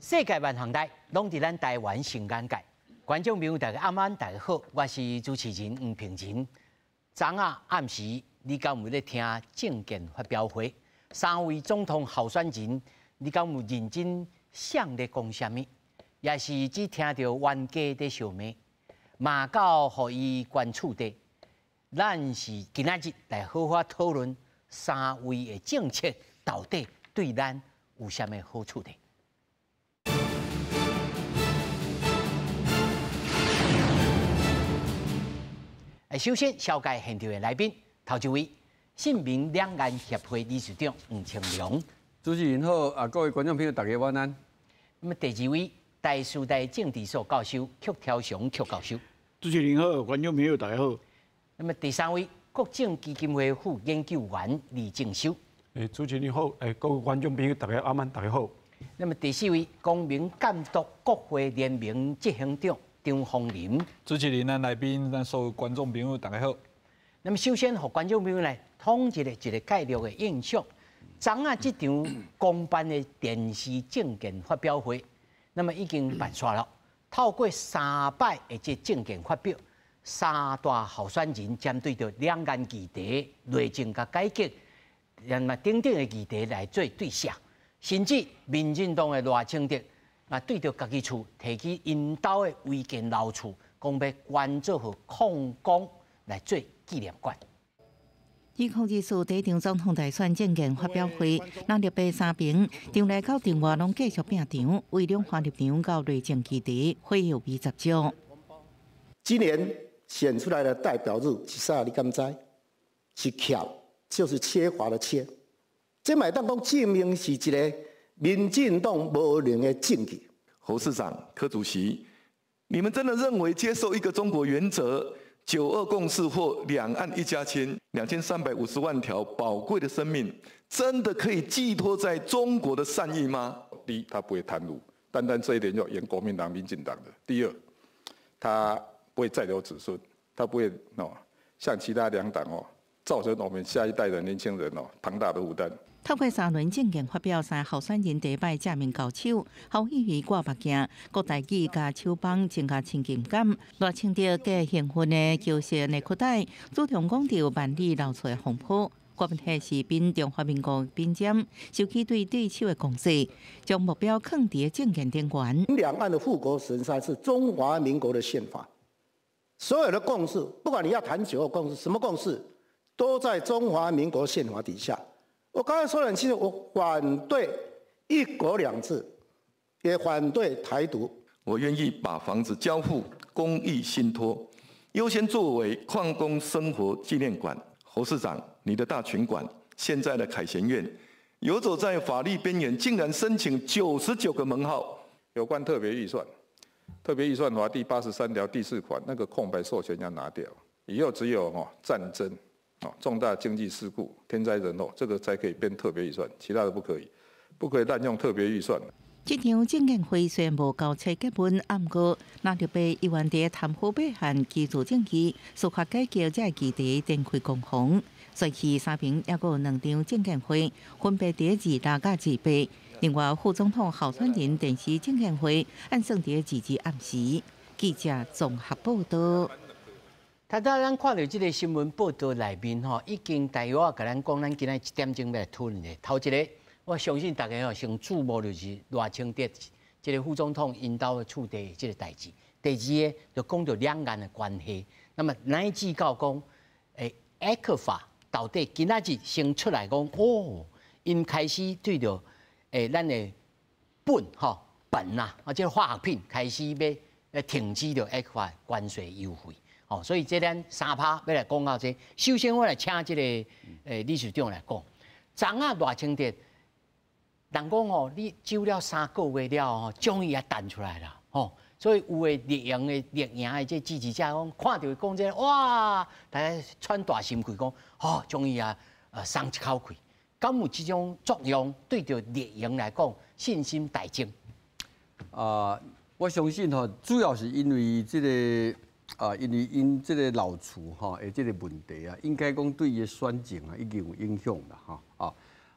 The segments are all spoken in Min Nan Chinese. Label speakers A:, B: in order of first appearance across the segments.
A: 世界萬行代，攏佇咱台灣新眼界。觀眾朋友大家暗安，大家好，我是主持人黃平仁。昨仔暗時，你敢有咧聽政見發表會？三位總統候選人，你敢有認真想咧講啥物？抑是只聽著冤家咧相罵，罵到予伊懸厝底？咱是今仔日來好好討論三位的政策到底對咱有啥物好處的？首先，紹介現場的來賓，頭一位，信民兩岸協會理事長黃清龍。
B: 主持人好，啊，各位觀眾朋友大家晚安。
A: 那麼第二位，台師大政治所教授曲挑雄曲教授。
C: 主持人好，觀眾朋友大家好。
A: 那麼第三位，國政基金會副研究員李正修。
D: 主持人好，各位觀眾朋友大家晚安，大家好。
A: 那麼第四位，公民監督國會聯盟執行長張鳳林。
E: 主持人、咱來賓、咱所有觀眾朋友大家好。
A: 那麼首先，予觀眾朋友來統一一個概略的印象。昨仔這場公辦的電視政見發表會，那麼已經辦煞了。透過三擺的這政見發表，三大候選人針對著兩岸議題、內政佮改革，那麼等等的議題來做對射，甚至民進黨的賴清德啊，對著家己厝提起𪜶兜的違建老厝，講欲捐做予礦工來做紀念館。
F: 2024第一場總統大選政見發表會，藍綠白三爿，場內到場外攏繼續拼場，為兩岸立場到內政議題，火藥味十足。
G: 今年選出來的代表字是啥？你敢知？是缺，就是缺乏的缺。這嘛會當講證明是一個民進黨無能的證據。
H: 侯市長、柯主席，你們真的認為接受一個中國原則、九二共識或兩岸一家親，2350萬條寶貴的生命，真的可以寄託在中國的善意嗎？
I: 第一，他不會貪污，單單這一點就贏國民黨、民進黨的。第二，他不會再留子孫，他不會哦，像其他兩黨哦，造成我們下一代的年輕人哦龐大的負擔。
F: 透過三輪政見發表，三候選人第一擺正面交手，侯友宜掛目鏡，郭台銘共手綁增加親近感。賴清德加興奮的舊式內褲帶，主張講著萬里老厝的風波。郭文體是賓中華民國兵將，收起對對手的攻勢，將目標囥佇政見頂懸。
G: 兩岸的護國神山是中華民國的憲法，所有的共識，不管你要談九二共識，什麼共識，都在中華民國憲法底下。我剛才說得很清楚，我反對一國兩制，也反對台獨。
H: 我願意把房子交付公益信託，優先作為礦工生活紀念館。侯市長，你的大群館，現在的凱旋苑，遊走在法律邊緣，竟然申請99個門號。
I: 有關特別預算，特別預算法第83條第4款那個空白授權要拿掉，以後只有哦戰爭、重大經濟事故、天災人禍，這個才可以編特別預算，其他的不可以，不可以濫用特別預算。
F: 這場政見會雖然無交叉結論，毋過藍綠白依然佇貪腐弊案、居住正義、司法改革這議題展開攻防。隨後三爿猶閣有兩場政見會，分別佇26佮28。另外，副總統候選人電視政見會按算佇22暗時。記者綜合報道。
A: 頭拄咱看著這個新聞報道內面吼，已經大約共咱講，咱今仔一點鐘欲來討論的。頭一個，我相信大家吼先注目就是賴清德這個副總統𪜶兜的厝地這個代誌。第二個就講著兩岸的關係。那麼乃至到講，ECFA 到底今仔日先出來講，哦，𪜶開始對著咱的苯吼苯啊，啊這個化學品開始欲停止著 ECFA 關稅優惠。哦，所以這咱三趴欲來講到這個。首先我來請這個理事長來講，昨仔賴清德，人講吼，你走了3個月了吼，終於也彈出來啦，吼。所以有的綠營的這支持者講，看著伊講這個，哇，大家喘大心氣講，吼，終於啊，鬆一口氣。敢有這種作用？對著綠營來講，信心大增。
B: 啊，我相信吼，主要是因為這個。啊，因為𪜶這個老厝吼的這個問題啊，應該講對伊的選情啊已經有影響啦，吼啊。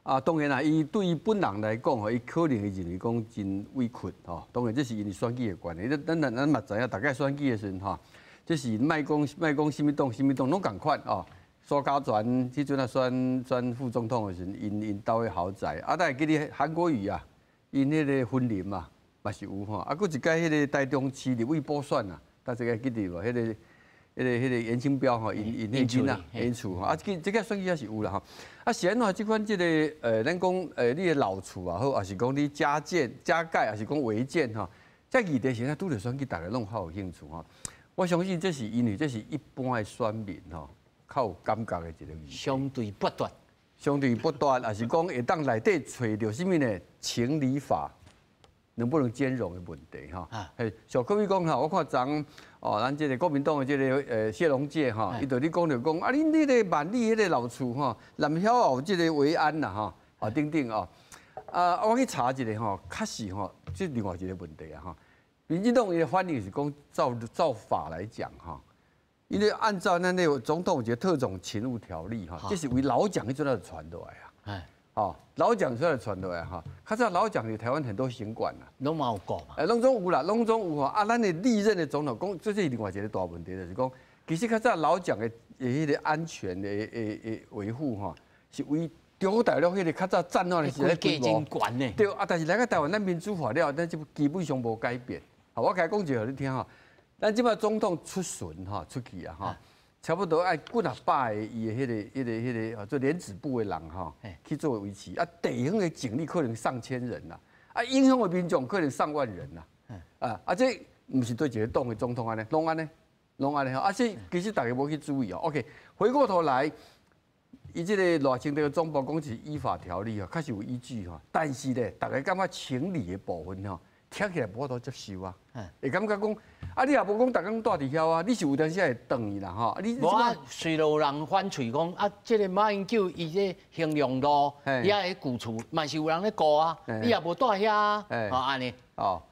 B: 啊，當然啦，伊對伊本人來講吼，伊可能會認為講真委屈吼。當然這是因為選舉的關係。咱咱咱嘛知影，逐擺選舉的時陣吼，這是莫講莫講啥物黨啥物黨攏仝款哦。蘇嘉全彼陣啊選選副總統的時陣，𪜶𪜶兜的豪宅，啊，但會記得韓國瑜啊，𪜶彼個雲林嘛，嘛是有吼。啊，閣一擺彼個台中市立委補選啊，大家會記得無？彼個顏清標吼，𪜶𪜶彼個囡仔𪜶厝吼，啊，這個選舉也是有啦吼。啊，是按怎這款這個咱講你的老厝也好，抑是講你加建加蓋，抑是講違建吼，這議題現在拄著選舉，大家攏較有興趣吼。我相信這是因為這是一般的選民吼，較有感覺的一個議題。
A: 相對不斷，
B: 相對不斷，抑是講會當內底揣著啥物呢？情理法能不能兼容的問題吼。嘿，像可比講吼，我看昨哦，咱這個國民黨的這個謝龍介吼，伊就咧講著講啊，恁彼個萬里彼個老厝吼，南曉有這個維安啦吼，啊等等哦。啊，我去查一下吼，確實吼，這另外一個問題啊吼。民進黨伊的反應是講照照法來講吼，因為按照咱那個總統有一個特種勤務條例哈，這是為老蔣彼陣就傳落來啊。哦，老蔣出來傳落來哈，較早老蔣佇台灣很多行館啦，
A: 攏嘛有顧嘛。
B: 攏總有啦，攏總有吼。啊，咱的歷任的總統講，這是另外一個大問題，就是講，其實較早老蔣的彼個安全的維護吼，是為中國大陸彼個較早戰亂的時咧規模。對啊，但是來到台灣，咱民主化了，咱這基本上無改變。好，我共你講一個予你聽吼，咱這擺總統出巡吼出去啊吼，差不多愛幾若百个伊的彼個做聯指部的人吼去做維持啊，地方的警力可能上千人啦，啊，影響的民眾可能上萬人啦，啊，這毋是對一個黨的總統按呢，攏按呢，攏按呢吼，啊，這其實大家無去注意哦。OK，回過頭來，伊這個賴清德總部講是依法條例啊，確實有依據吼，但是咧，大家感覺情理的部分吼，聽起來無法度接受啊，會感覺講，啊你也無講逐工蹛佇遐啊，你是有當時會轉去啦吼。你
A: 無啊，雖然有人反喙講啊，這個馬英九伊這興隆路，伊遐舊厝嘛是有人咧顧啊，你也無蹛遐啊，哦按呢。
B: 哦，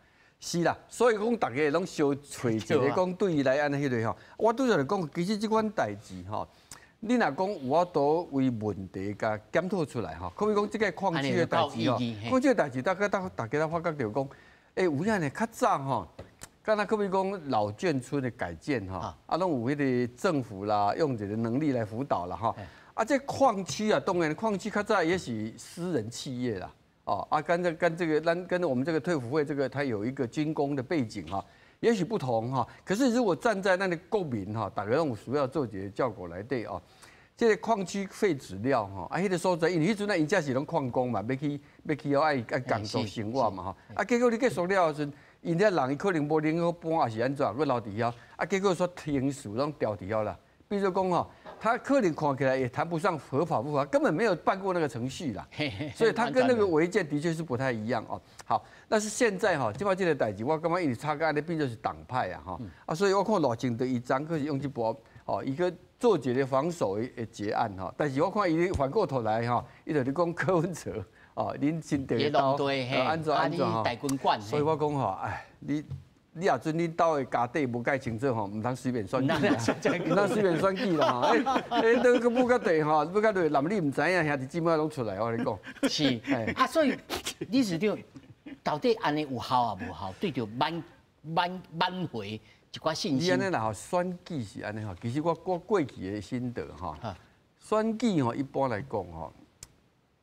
B: 是啦，所以講大家攏相揣一個講對伊來按呢彼個吼，我拄才就講，其實這款代誌吼，你若講有法度為問題共檢討出來吼，可比講這個礦區的代誌吼，礦區的代誌，大家大家發覺著講。欸，有影呢，較早吼，敢若可比講老眷村的改建吼，啊，攏有彼個政府啦，用這個能力來輔導啦吼。啊，這礦區啊，當然礦區較早也是私人企業啦，哦，啊，跟這個咱跟我們這個退輔會這個，它有一個軍工的背景哈，也許不同哈。可是如果站在咱的國民哈，大家攏有需要做一個效果來對哦。這個礦區廢紙料吼，啊，彼個所在，因為彼陣啊，𪜶遮是攏礦工嘛，欲去欲去予愛愛工作生活嘛吼，啊，結果你結束了後時陣，𪜶遐人伊可能無能好搬，抑是按怎，閣留佇遐，啊，結果煞停事攏掉佇遐啦。比如講吼，他可能看起來也談不上合法不合法，根本沒有辦過那個程序啦，所以他跟那個違建的確是不太一樣哦。好，但是現在吼，這擺這個代誌，我感覺因為吵甲按呢變做是黨派啊，吼，啊，所以我看賴清德伊昨閣是用這波，哦，伊閣做一個防守的結案吼，但是我看伊反過頭來吼，伊就咧講柯文哲哦，恁新竹兜按怎按怎吼，所以我講吼，哎，你若準恁兜的家底無蓋清楚吼，毋通隨便選舉，毋通隨便選舉啦吼。欸，都閣舞甲地吼，舞甲落，男你毋知影，兄弟姊妹攏出來，我共你講。
A: 是，啊，所以理事長到底按呢有效抑無效？對著挽挽挽回一寡信心。
B: 你按呢啦吼，選舉是按呢吼，其實我過去的心得吼，選舉吼一般來講吼，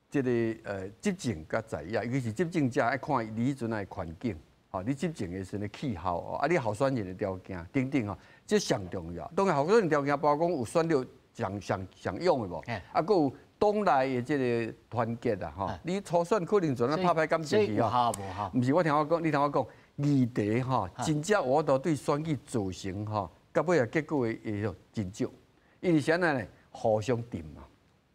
B: 這個執政佮在野，尤其是執政者愛看你彼陣的環境。吼，你執政的時陣的氣候哦，啊，你候選人的條件等等吼，這上重要。當然，候選人條件包括講有選著上上上用的無？啊，閣有黨內的這個團結啊，吼。你初選可能就按呢拍拍感情去吼。毋是，我聽我講，你聽我講，議題吼，真正有法度對選舉造成吼，到尾啊結果的影響真少。因為是按怎呢？互相糞嘛，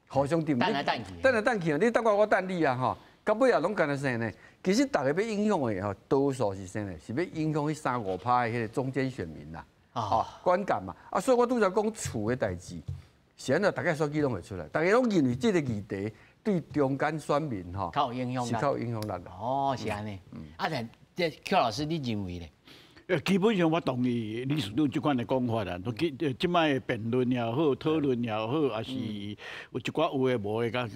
B: 互相糞。
A: 等來等去。
B: 等來等去啊！你等我，我等你啊！吼，到尾啊，攏干焦啥呢？其實逐個欲影響的吼，多數是啥呢？是欲影響彼三五趴的彼個中間選民啦，哦，觀感嘛。啊，所以我拄才講厝的代誌，是按怎逐擺選舉攏會出來，逐家攏認為這個議題對中間選民吼，
A: 較有影響力，
B: 是較有影響力的。
A: 哦，是按呢。啊，但這邱老師，你認為呢？
C: 基本上我同意理事長這款的講法啦。都基這擺的辯論也好，討論也好，抑是有一寡有的無的，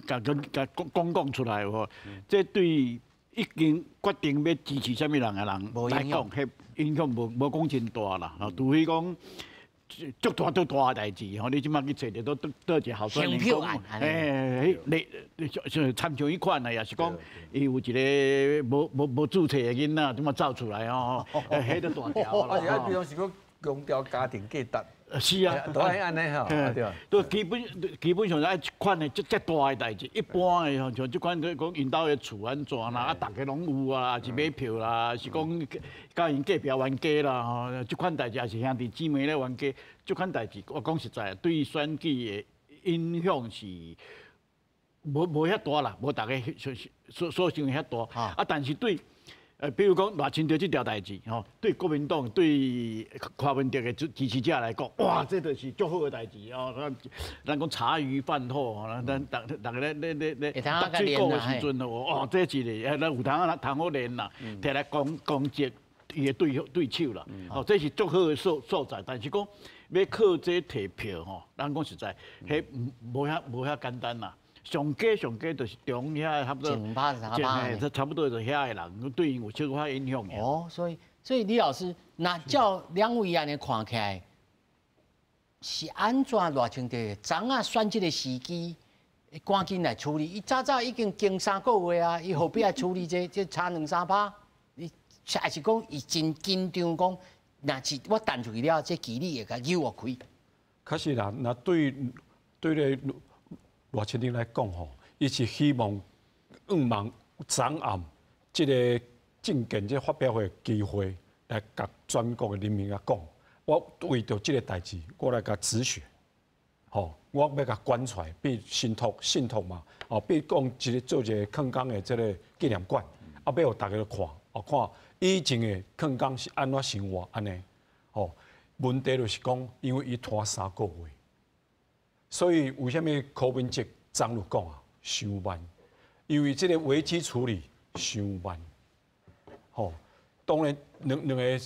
C: 共共共共講講出來吼。這對已經決定欲支持啥物人的人來講，彼影響無講真大啦。除非講足大足大的代誌吼，你這擺去揣著佗佗一個候選人講，欸，你你像參像彼款啊，抑是講伊有一個無註冊的囡仔，這麼走出來吼，彼就大條啦。
B: 啊是啊，比如是講強調家庭價值。
C: 是啊，
B: 都愛按呢吼，對。
C: 都基本上愛這款的這這大的代誌，一般的像這款講𪜶兜的厝按怎啦，啊，逐家攏有啊，是買票啦，是講佮𪜶隔壁冤家啦吼，這款代誌抑是兄弟姊妹咧冤家，這款代誌我講實在，對選舉的影響是無遐大啦，無逐家所想遐大。啊，但是對。比如講賴清德這條代誌，吼，對國民黨、對柯文哲的支持者來講，哇，這就是足好的代誌哦。咱講茶餘飯後，咱逐逐家咧咧咧咧逐水果的時陣哦，哦，這一个，咱有通通好練啦，摕來攻擊伊的對手啦。哦，這是足好的素材，但是講欲靠這提票吼，咱講實在，彼無遐簡單啦。上加上加就是中遐差不多，
A: 2%、3%，
C: 差不多就遐的人，對𪜶有小可影響。
A: 哦，所以李老師，若照兩位按呢看起來，是按怎賴清德昨仔選這個時機，趕緊來處理？伊早早已經經3個月啊，伊何必愛處理這這差兩三趴？伊還是講伊真緊張，講若是我彈出去了，這距離會共扭開。
D: 確實啦，若對咧。賴清德來講吼，伊是希望向望昨暗這個政見這個發表會機會來共全國的人民來講，我為著這個代誌，我來共止血，吼，我欲共捐出來，變信託信託嘛，哦，比如講一個做一個礦工的這個紀念館，啊，欲予大家來看，哦，看以前的礦工是按怎生活按呢，吼，問題就是講，因為伊拖3個月。所以為啥物柯文哲昨有講啊？傷慢，因為這個危機處理傷慢。吼，當然兩個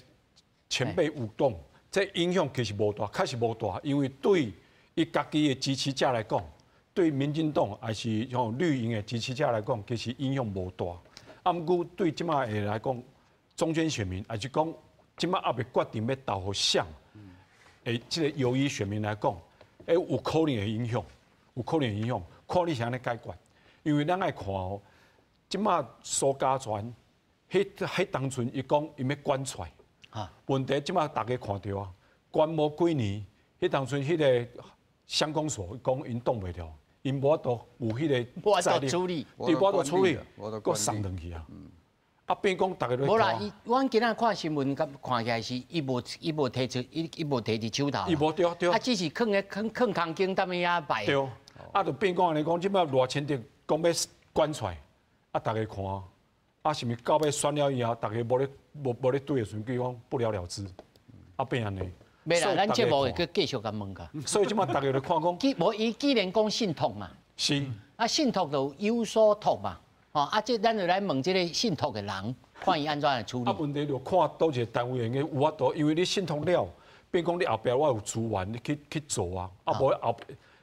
D: 前輩有講，這影響其實無大，確實無大，因為對伊家己的支持者來講，對民進黨抑是吼綠營的支持者來講，其實影響無大。啊，毋過對這擺的來講，中間選民，抑是講這擺猶未決定欲投予誰，這個猶豫選民來講。欸，有可能會影響，有可能會影響，看你是按呢解決。因為咱愛看哦，這擺蘇嘉全，彼當陣伊講伊欲捐出來，問題這擺大家看著啊，捐無幾年，彼當陣彼個鄉公所講𪜶擋袂牢，𪜶無法度有彼個財力，對，無法度處理，閣送轉去啊。啊，變講大家都
A: 無啦，伊阮今仔看新聞，看起來是伊無提出，伊無提佇手頭。
D: 伊無對對。
A: 啊，只是囥咧囥囥空間踮遐擺。
D: 對，啊，就變講按呢講，這擺賴清德講欲捐出來，啊，大家看，啊，是毋是到尾選了以後，大家無咧對的時陣，講不了了之，啊，變按呢。
A: 袂啦，咱節目會閣繼續共問㗎。
D: 所以這擺大家就看講，
A: 無伊既然講信託嘛，
D: 是。
A: 啊，信託就有所託嘛。哦，啊，這咱就來問這個信託的人，看伊按怎來處理。
D: 啊，問題就看佗一個單位用的有法度，因為你信託了，變講你後壁我有資源，你去做啊，啊無後，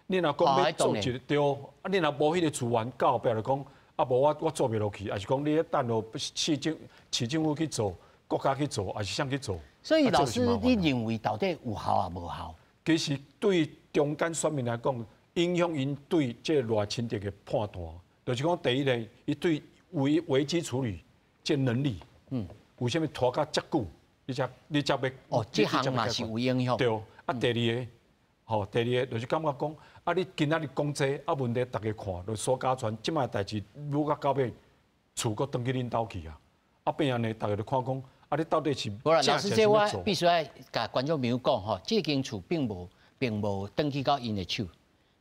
D: 你若講欲做一個對，啊，你若無彼個資源，到後壁就講，啊無我做袂落去，抑是講你等落市政府去做，國家去做，抑是啥去做？
A: 所以老師，你認為到底有效抑無效？
D: 其實對中間選民來講，影響𪜶對這個賴清德的判斷。就是講，第一个，伊對危機處理這能力，為啥物拖甲遮久，你才欲
A: 哦，這項嘛是有影響。
D: 對，啊，第二个，吼，第二个就是感覺講，啊，你今仔日講這個，啊，問題大家看，就蘇嘉全這擺代誌，愈到到尾，厝閣轉去恁兜去啊，啊變按呢，大家就看講，啊，你到底是？
A: 無啦，老師，這我必須愛共觀眾朋友講吼，這間厝並無轉去到𪜶的手，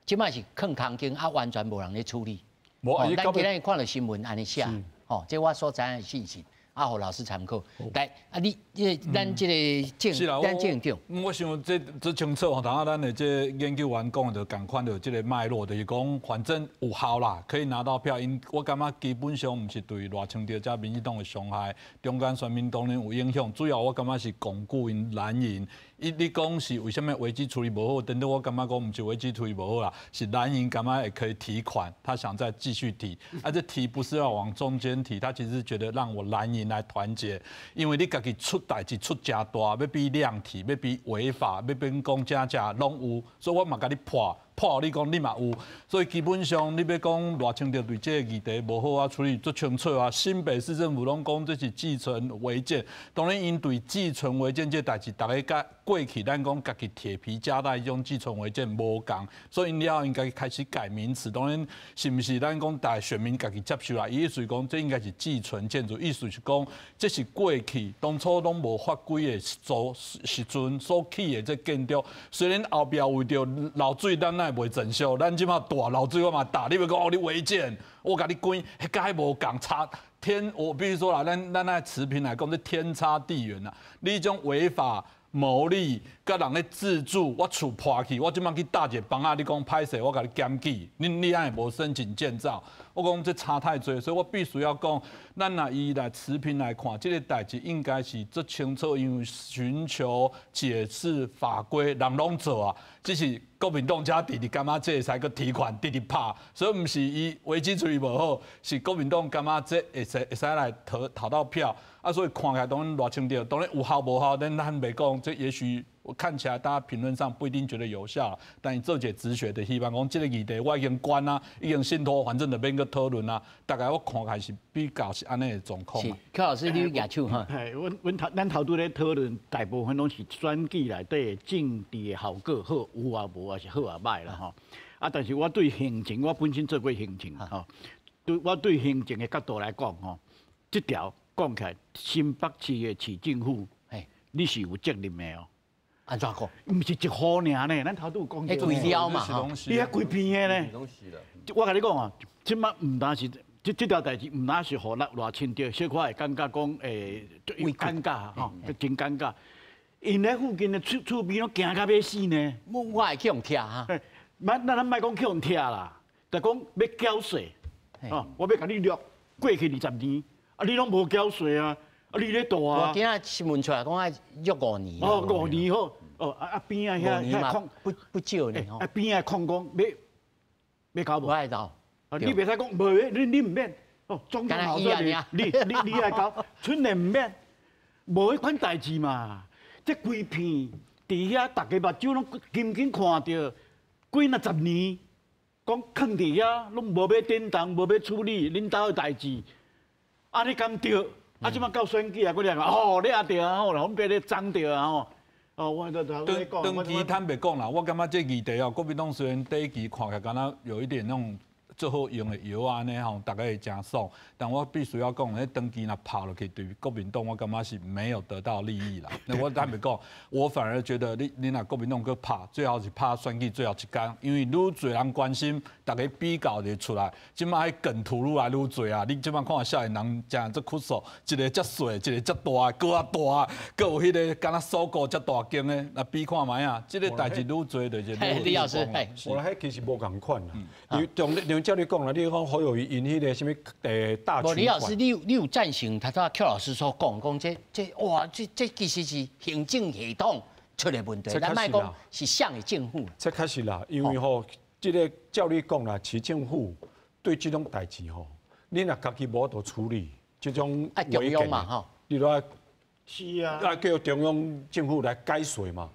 A: 這擺是囥空間，啊，完全無人咧處理。
D: 無，
A: 咱今日看著新聞按呢寫，吼，這我所知影的信息。啊，予老師參考。來，啊，你這咱這个政，咱政長。
E: 我想這這清楚吼，頭仔咱的這研究員講的就仝款的這个脈絡，就是講反正有效啦，可以拿到票。𪜶我感覺基本上毋是對賴清德佮民進黨的傷害，中間選民當然有影響。主要我感覺是鞏固𪜶藍營。伊你講是為啥物危機處理無好？等等，我感覺講毋是危機處理無好啦，是藍營感覺會可以提款，他想再繼續提，啊，這提不是要往中間提，他其實覺得讓我藍營來團結，因為你家己出代誌出誠大，欲比量體，欲比違法，欲比講正正攏有，所以我嘛共你破。破你講你嘛有，所以基本上你欲講賴清德對這个議題無好啊處理足清楚啊。新北市政府攏講這是既存違建，當然𪜶對既存違建這代誌，逐家佮過去咱講家己鐵皮夾帶這種既存違建無仝，所以𪜶了後應該開始改名詞。當然是毋是咱講大選民家己接受啦？伊意思講這應該是既存建築，意思是講這是過去當初攏無法規的做時陣所起的這建築，雖然後壁為著漏水，咱乃袂整修，咱這馬大漏水我嘛打，你欲講哦，你違建，我共你關，彼佮彼無仝差天，我必須說啦，咱咱來持平來講，這天差地遠啦。你這種違法牟利，佮人咧自住，我厝破去，我這馬去搭一个房仔，你講歹勢，我共你檢舉，你你按會無申請建造，我講這差太濟，所以我必須要講，咱若以來持平來看，這个代誌應該是足清楚，因為尋求解釋法規，人攏做啊，只是國民黨才直直感覺這會使閣提款，直直拍，所以毋是伊危機處理無好，是國民黨感覺這會使會使來討討到票，啊，所以看起來當然賴清德，當然有效無效，咱咱袂講，這也許我看起來大家評論上不一定覺得有效，但伊做一个止血的希望講這个議題我已經關啊，已經信託，反正就免閣討論啊。大概我看起來是比較是按呢的狀況。
A: 是，柯老師你舉手哈。
C: 嘿，阮阮頭咱頭拄咧討論，大部分攏是選舉內底政治的效果好有啊無，抑是好抑䆀啦吼。啊，但是我對行政，我本身做過行政吼，對我對行政的角度來講吼，這條講起來，新北市的市政府，你是有責任的哦。
A: 按怎講？
C: 毋是一戶爾呢，咱頭拄有講。
A: 彼規了嘛吼，
C: 你遐規片的呢？我共你講啊，這馬毋單是這這條代誌，毋單是予賴賴清德小可會感覺講會尷尬吼，真尷尬。𪜶咧附近的厝厝邊攏驚甲欲死呢。
A: 我我會去予拆哈。
C: 莫咱咱莫講去予拆啦，就講欲繳稅，哦，我欲共你掠過去20年，啊，你攏無繳稅啊，啊，你咧住啊。
A: 我今仔新聞出來講愛約五年。
C: 哦，五年好，哦啊啊邊仔遐遐礦
A: 不不少呢。
C: 啊邊仔礦工欲欲交無？
A: 無愛交。
C: 啊，你袂使講無，你你毋免。哦，總統好說你你你愛交，春聯毋免，無彼款代誌嘛。這規片佇遐，逐家目睭攏緊緊看著，幾若十年，講囥佇遐，攏無欲振動，無欲處理恁兜的代誌，按呢敢對？啊，這馬到選舉啊，閣來講哦，你也對啊，吼，阮爸咧爭著啊，吼。哦，我就頭拄
E: 講。長期坦白講啦，我感覺這議題哦，國民黨雖然短期看起來敢若有一點那種足好用的藥按呢吼，逐家會誠爽，但我必須要講，彼長期若拍落去，對國民黨我感覺是沒有得到利益啦。那我坦白講，我反而覺得你你若國民黨閣拍，最好是拍選舉最後一工，因為愈濟人關心，逐家比較就出來。這馬彼梗圖愈來愈濟啊！你這馬看少年人誠足酷數，一个遮細，一个遮大，閣較大，閣有彼个敢若鎖骨遮大間的，來比看覓啊！這个代誌愈濟就是愈
A: 李老師，
D: 無啦，彼其實無仝款啦。因為照你講啦，你講侯友宜𪜶彼个啥物大
A: 群。李老師，你有你有贊成頭拄仔寇老師所講，講這這哇，這這其實是行政系統出的問題，咱莫講是誰的政府。
D: 這確實啦，因為吼，這个照你講啦，市政府對這種代誌吼，你若家己無法度處理這種
A: 違建嘛吼，
D: 你都愛
C: 是啊，
D: 愛叫中央政府來解稅嘛。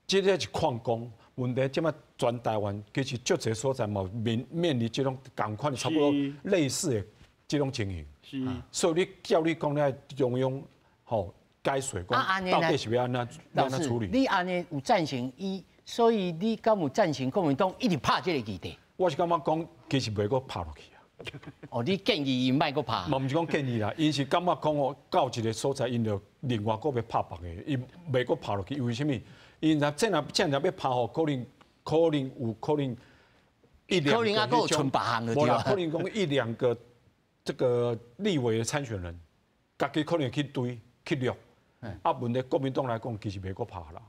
D: 這个是礦工問題，這馬全台灣其實足濟所在嘛面面臨這種仝款差不多類似的這種情形。
C: 是，
D: 所以你照你講，你愛中央吼解說講，到底是欲按怎按怎處理？
A: 你按呢有贊成伊，所以你敢有贊成國民黨一直拍這个議題？
D: 我是感覺講，其實袂閣拍落去啊。
A: 哦，你建議伊莫閣拍？
D: 嘛毋是講建議啦，𪜶是感覺講哦，到一个所在，𪜶就另外閣欲拍別个，伊袂閣拍落去，為啥物？𪜶若這若這若欲拍吼，可能可能有可能一兩
A: 個，可能還閣有剩別項就對。
D: 無啦，可能講一兩個這個立委的參選人，家己可能去追去掠。啊，问题国民党来讲，其实袂阁拍啦，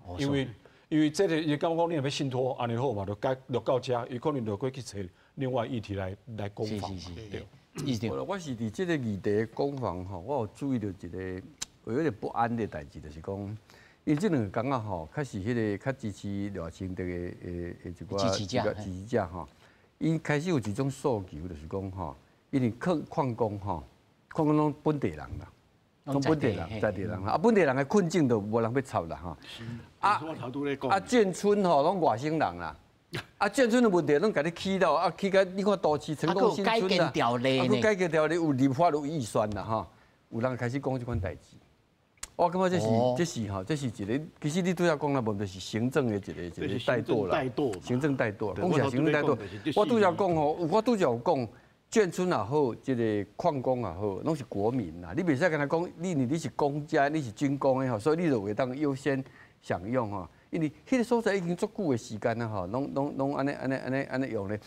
D: 因为这个伊感觉讲你若欲信托按呢好嘛，就改落到遮，伊可能就阁去揣另外议题来攻防。
A: 对。
B: 我是伫这个议题攻防吼，我有注意到一个我有点不安的代志，就是讲，因为这两个工仔吼，较是彼个较支持赖清德的一寡
A: 支持者
B: 支持者吼，伊开始有一种诉求，就是讲吼，因为矿矿工吼，矿工拢本地人啦，拢本地人，在地人啦，啊，本地人的困境就无人欲插啦吼。
C: 啊
B: 啊，眷村吼拢外省人啦。啊，眷村的问题拢共你起到啊，起到你看都市成功新村啦，啊，阁改革条例有立法有预算啦，吼，有人开始讲这款代志。我感觉这是吼，这是一个，其实你拄才讲啦，无就是行政的一个怠惰啦，行政怠惰，讲啥行政怠惰。我拄才讲吼，我拄才有讲，眷村也好，这个矿工也好，拢是国民啦。你袂使干焦讲，你是公家，你是军工的吼，所以你就会当优先享用吼。因为彼个所在已经足久的时间啊，吼，拢按呢用咧。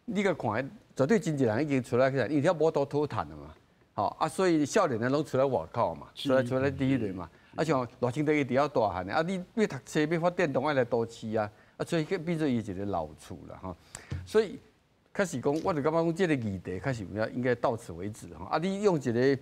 B: 你共看，绝对真济人已经出来起来，因为遐无多讨趁啊嘛，吼啊，所以少年的拢出来外口嘛，出来伫彼个嘛。啊，像赖清德伊伫遐大汉的，啊，你欲读册欲发展，拢爱来都市啊，啊，所以变做伊一个老厝啦，吼。所以确实讲，我就感觉讲这个议题确实有影应该到此为止吼。啊，你用一个，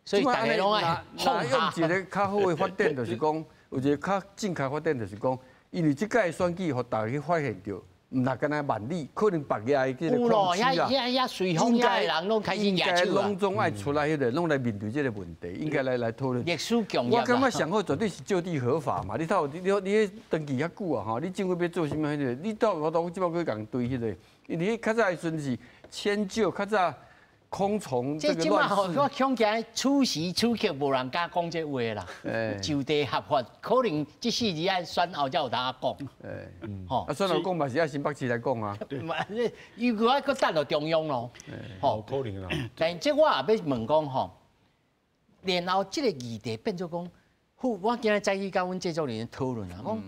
A: 所以大家拢爱
B: 用一个较好的发展，就是讲。有一个较正确发展，就是讲，因为这届选举，予大家去发现著，毋若干焦万里，可能别个的这个矿区啊，
A: 遐随风遐的人拢开始举手啊。
B: 应该拢总爱出来彼个，拢来面对这个问题，应该来讨论。
A: 历史共
B: 我感觉上好绝对是就地合法嘛。你头你彼登记遐久啊吼，你政府欲做啥物彼个，你到我都这摆阁共对彼个，因为较早的时阵是迁就，较早。空从这
A: 这马吼，我恐惊此时此刻无人敢讲这话啦。就地合法，可能这四字爱选后才有通讲。
B: 吼，啊，选后讲嘛是爱新北市来讲啊。
A: 如果爱阁等到中央咯。
D: 吼，可能啦。
A: 但这我也欲问讲吼，然后这个议题变做讲，我今日早起佮阮制作人讨论啊，讲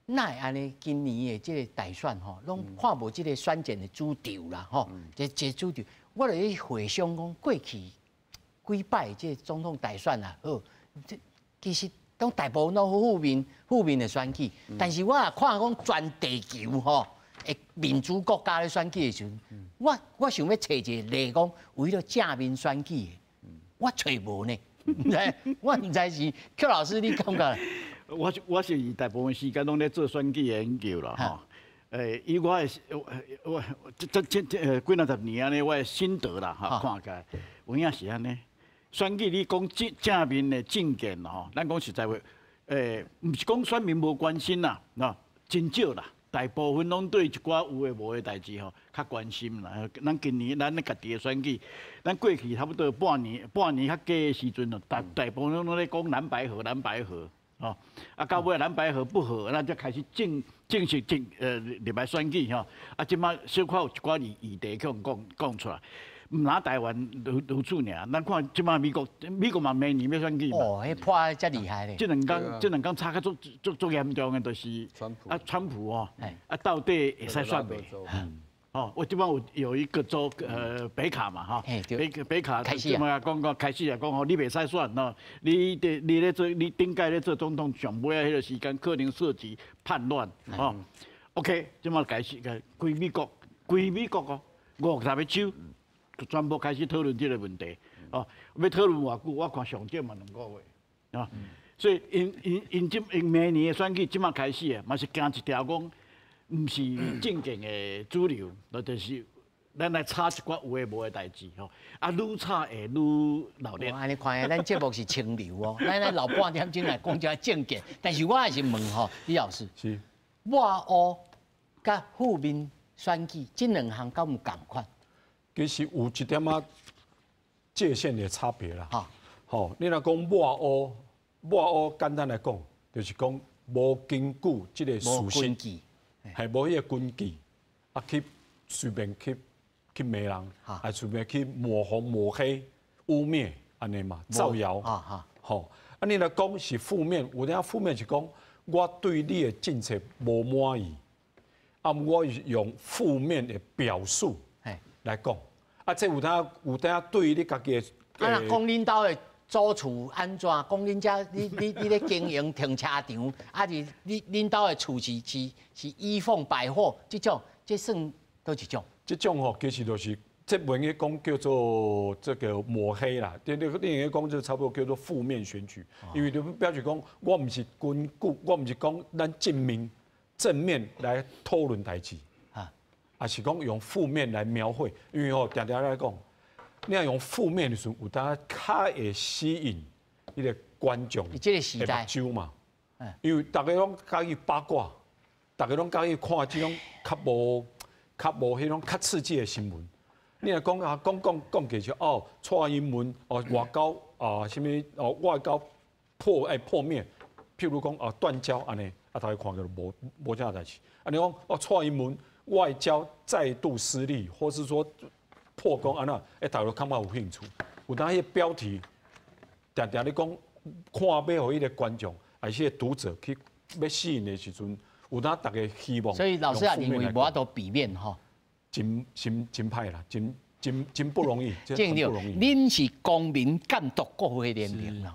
A: 哪会按呢？今年的这个大选吼，拢看无这个选战的主轴啦，吼，这主轴。我就咧回想讲，过去几摆这总统大选啊，好，这其实拢大部分拢负面的选举，但是我若看讲全地球吼，的民主国家咧选举的时阵，我想欲揣一个例讲，为了正面选举的，我揣无呢，毋知我毋知是邱老师你感觉？
C: 我是大部分时间拢咧做选举的研究啦，吼。以我的我这几若十年按呢，我的心得啦，哈，看起来有影是按呢。选举你讲正面的政见吼，咱讲实在话，毋是讲选民无关心啦，喏，真少啦，大部分拢对一寡有的无的代志吼较关心啦。咱今年咱家己的选举，咱过去差不多半年较久的时阵咯，大部分拢咧讲蓝白合蓝白合。哦，啊，到尾蓝白合不合，咱才开始正式入来选举吼。啊，这马小可有一寡议题去予讲讲出来，毋若台湾如此尔。咱看这马美国，美国嘛明年欲选举嘛。
A: 哦，彼破得遮厉害咧。
C: 这两工吵甲足足足严重的，就是
B: 啊，
C: 川普哦，啊，到底会使选袂？哦，我这摆有一个州，北卡嘛，哈，北卡，这摆讲讲开始啊，讲吼，你袂使选哦，你咧做，你顶届咧做总统上尾彼个时间可能涉及叛乱，吼。OK，这摆开始个，规美国哦，50个州全部开始讨论这个问题，哦，欲讨论偌久，我看上少嘛两个月，啊，所以𪜶明年的选举这摆开始啊，嘛是行一条讲，毋是政见的主流，那就是咱来吵一寡有的无的代志吼，啊，愈吵会愈闹热。
A: 按呢看，咱节目是清流哦，咱来老半点钟来讲这政见，但是我还是问吼，李老师，抹乌佮负面选举这两项敢有仝款？
D: 其实有一点仔界限的差别啦。吼，你若讲抹乌，抹乌简单来讲，就是讲无根据这个事实。系无彼个根据，啊去随便去骂人，啊随便去抹红抹黑、污蔑按呢嘛，造谣，吼。啊你若讲是负面，有影负面是讲我对你的政策无满意，啊我用负面的表述来讲，啊这有影有影对你家己的，
A: 啊若讲恁兜的租厝按怎，講恁遮你咧經營停車場，抑是你恁兜的厝是依鳳百貨，這種這算佗一種？
D: 這種吼，其實就是這袂用講叫做這個抹黑啦，你用講就差不多叫做負面選舉，因為就表示講我毋是根據，我毋是講咱正面來討論代誌，啊是講用負面來描繪，因為吼定定來講，你若用負面的時陣，有當較會吸引彼個觀眾
A: 這個時代
D: 的目睭嘛，因為逐家攏佮意八卦，逐家攏佮意看這種較無彼種較刺激的新聞。你若講啊講講講起就哦，蔡英文哦外交啊啥物哦外交破滅，譬如講啊斷交按呢，啊逐家看著無啥代誌。啊你講哦蔡英文外交再度失利，或是說破功按呢，欸逐家感覺有興趣。有當彼個標題，定定咧講看欲予彼個觀眾，抑是彼個讀者去欲吸引的時陣，有當逐家希望。
A: 所以老師也認為無法度避免吼。
D: 真真真歹啦，真真真不容易，真不容易。
A: 恁是公民監督國會聯盟咯，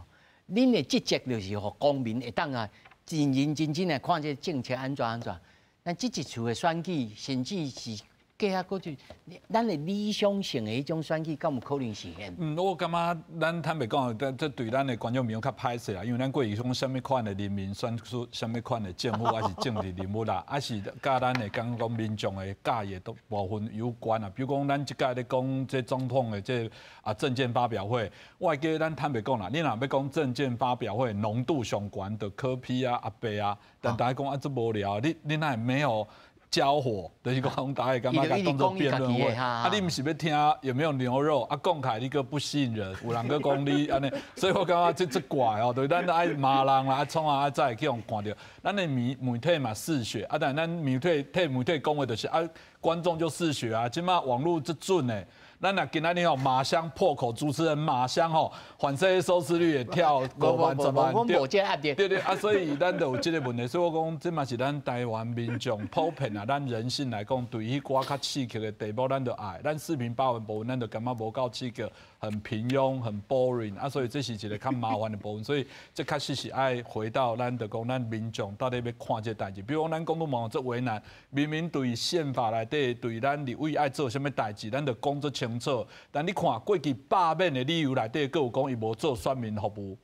A: 恁的職責就是予公民會當啊，認認真真來看這個政策按怎按怎。咱這一次的選舉，甚至是過較過去，咱的理想性的彼種選舉，敢有可能實現？
E: 嗯，我感覺咱坦白講，這對咱的觀眾朋友較歹勢啦，因為咱過去講啥物款的人民選出啥物款的政府，抑是政治人物啦，抑是佮咱的講講民眾的佮意的部分有關啊。比如講，咱這屆咧講這總統的這啊政見發表會，我會記得咱坦白講啦，你若欲講政見發表會濃度上懸，就柯 P 啊、阿伯啊，但大家講啊這無聊，你哪會沒有交火，就是講大家感覺共當做辯論會，啊，你毋是欲聽有沒有牛肉？啊，講起來你閣不吸引人，有人閣講你按呢，所以我感覺這怪哦，就是咱愛罵人啦，愛創啊，愛才會去予看著。咱的媒體嘛嗜血，啊，但咱媒體替媒體講話就是啊，觀眾就嗜血啊，這馬網路這準的。咱若今仔日吼馬湘破口，主持人馬湘吼，反正收視率也跳5萬10萬，對對對啊，所以咱就有這個問題，所以我講這嘛是咱台灣民眾普遍啊，咱人性來講，對彼寡較刺激的題目，咱就愛；咱四平八穩部分，咱就感覺無夠刺激，很平庸，很 boring 啊，所以這是一個較麻煩的部分。所以這確實是愛回到咱就講，咱民眾到底欲看這代誌。比如講，咱講都嘛足為難，明明對憲法內底對咱立委愛做啥物代誌，咱就講足清楚。但你看過去罷免的理由內底，閣有講伊無做選民服務。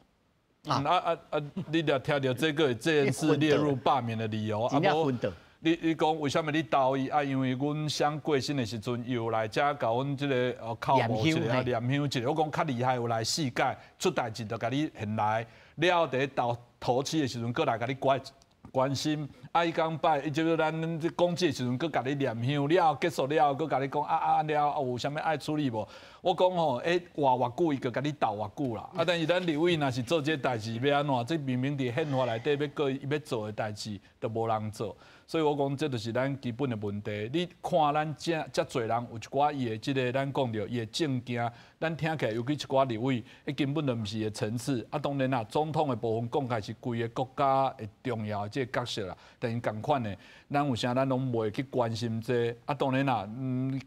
E: 啊啊啊！你若聽著這個這件事列入罷免的理由，啊無你講為啥物你投伊？啊，因為阮想過身的時陣，又來遮共阮這個哦哭墓一下，念香一下。我講較厲害，有來四屆出代誌就共你現來，了後佇咧投頭七的時陣，閣來共你關心。啊，伊講拜，伊就是咱這講這時陣，閣共你念香了後結束了後，閣共你講啊啊了後有啥物愛處理無？我講吼，欸活偌久，伊就共你鬥偌久啦。啊，但是咱立委若是做這代誌，欲按怎？這明明佇憲法內底欲過伊欲做的代誌，都無人做。所以我講，這就是咱基本的問題。你看咱遮遮濟人有一寡伊的這個，咱講著伊的政見，咱聽起來尤其一寡立委，彼根本就毋是伊的層次。啊，當然啦，總統的部分講起來是規个國家的重要的這個角色啦。但是仝款的，咱有啥咱攏袂去關心這個。啊，當然啦，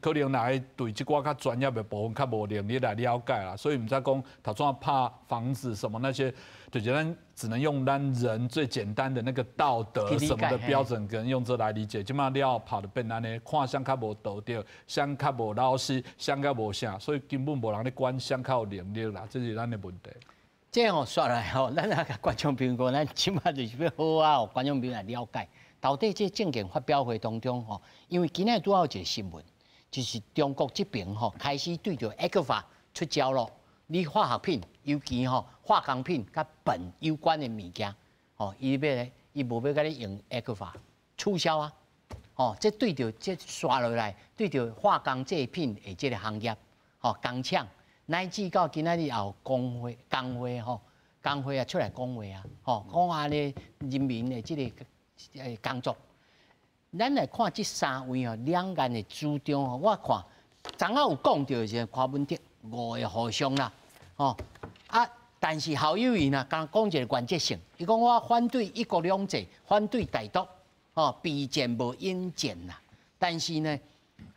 E: 可能若會對這寡較專業的部分較無能力來了解啦，所以毋知講頭先拍房子什麼那些，就是咱只能用咱人最簡單的那個道德什麼的標準，跟用這來理解。這馬了跑得變按呢，看誰較無道德，誰較無老實，誰較無啥，所以根本無人咧管誰較有能力啦，這是咱的問題。
A: 這吼煞來吼，咱啊觀眾朋友講，咱這馬就是欲好好啊，觀眾朋友來了解，到底這政見發表會當中吼，因為今仔拄好有一個新聞，就是中國這邊吼開始對著 ECFA 出招咯，你化學品，尤其吼化工品佮苯有關的物件，吼，伊欲伊無欲共你用 ECFA 取消啊，吼，這對著這煞落來，對著化工製品的這個行業，吼工廠。乃至到今仔日也有工會吼，工會也出來講話啊，吼，講按呢人民的這個工作。咱來看這三位吼，兩岸的主張吼，我看昨昏有講著是柯文哲五个和尚啦，吼啊，但是侯友宜呢，敢講一個原則性，伊講我反對一國兩制，反對台獨，吼，備戰無應戰啦。但是呢，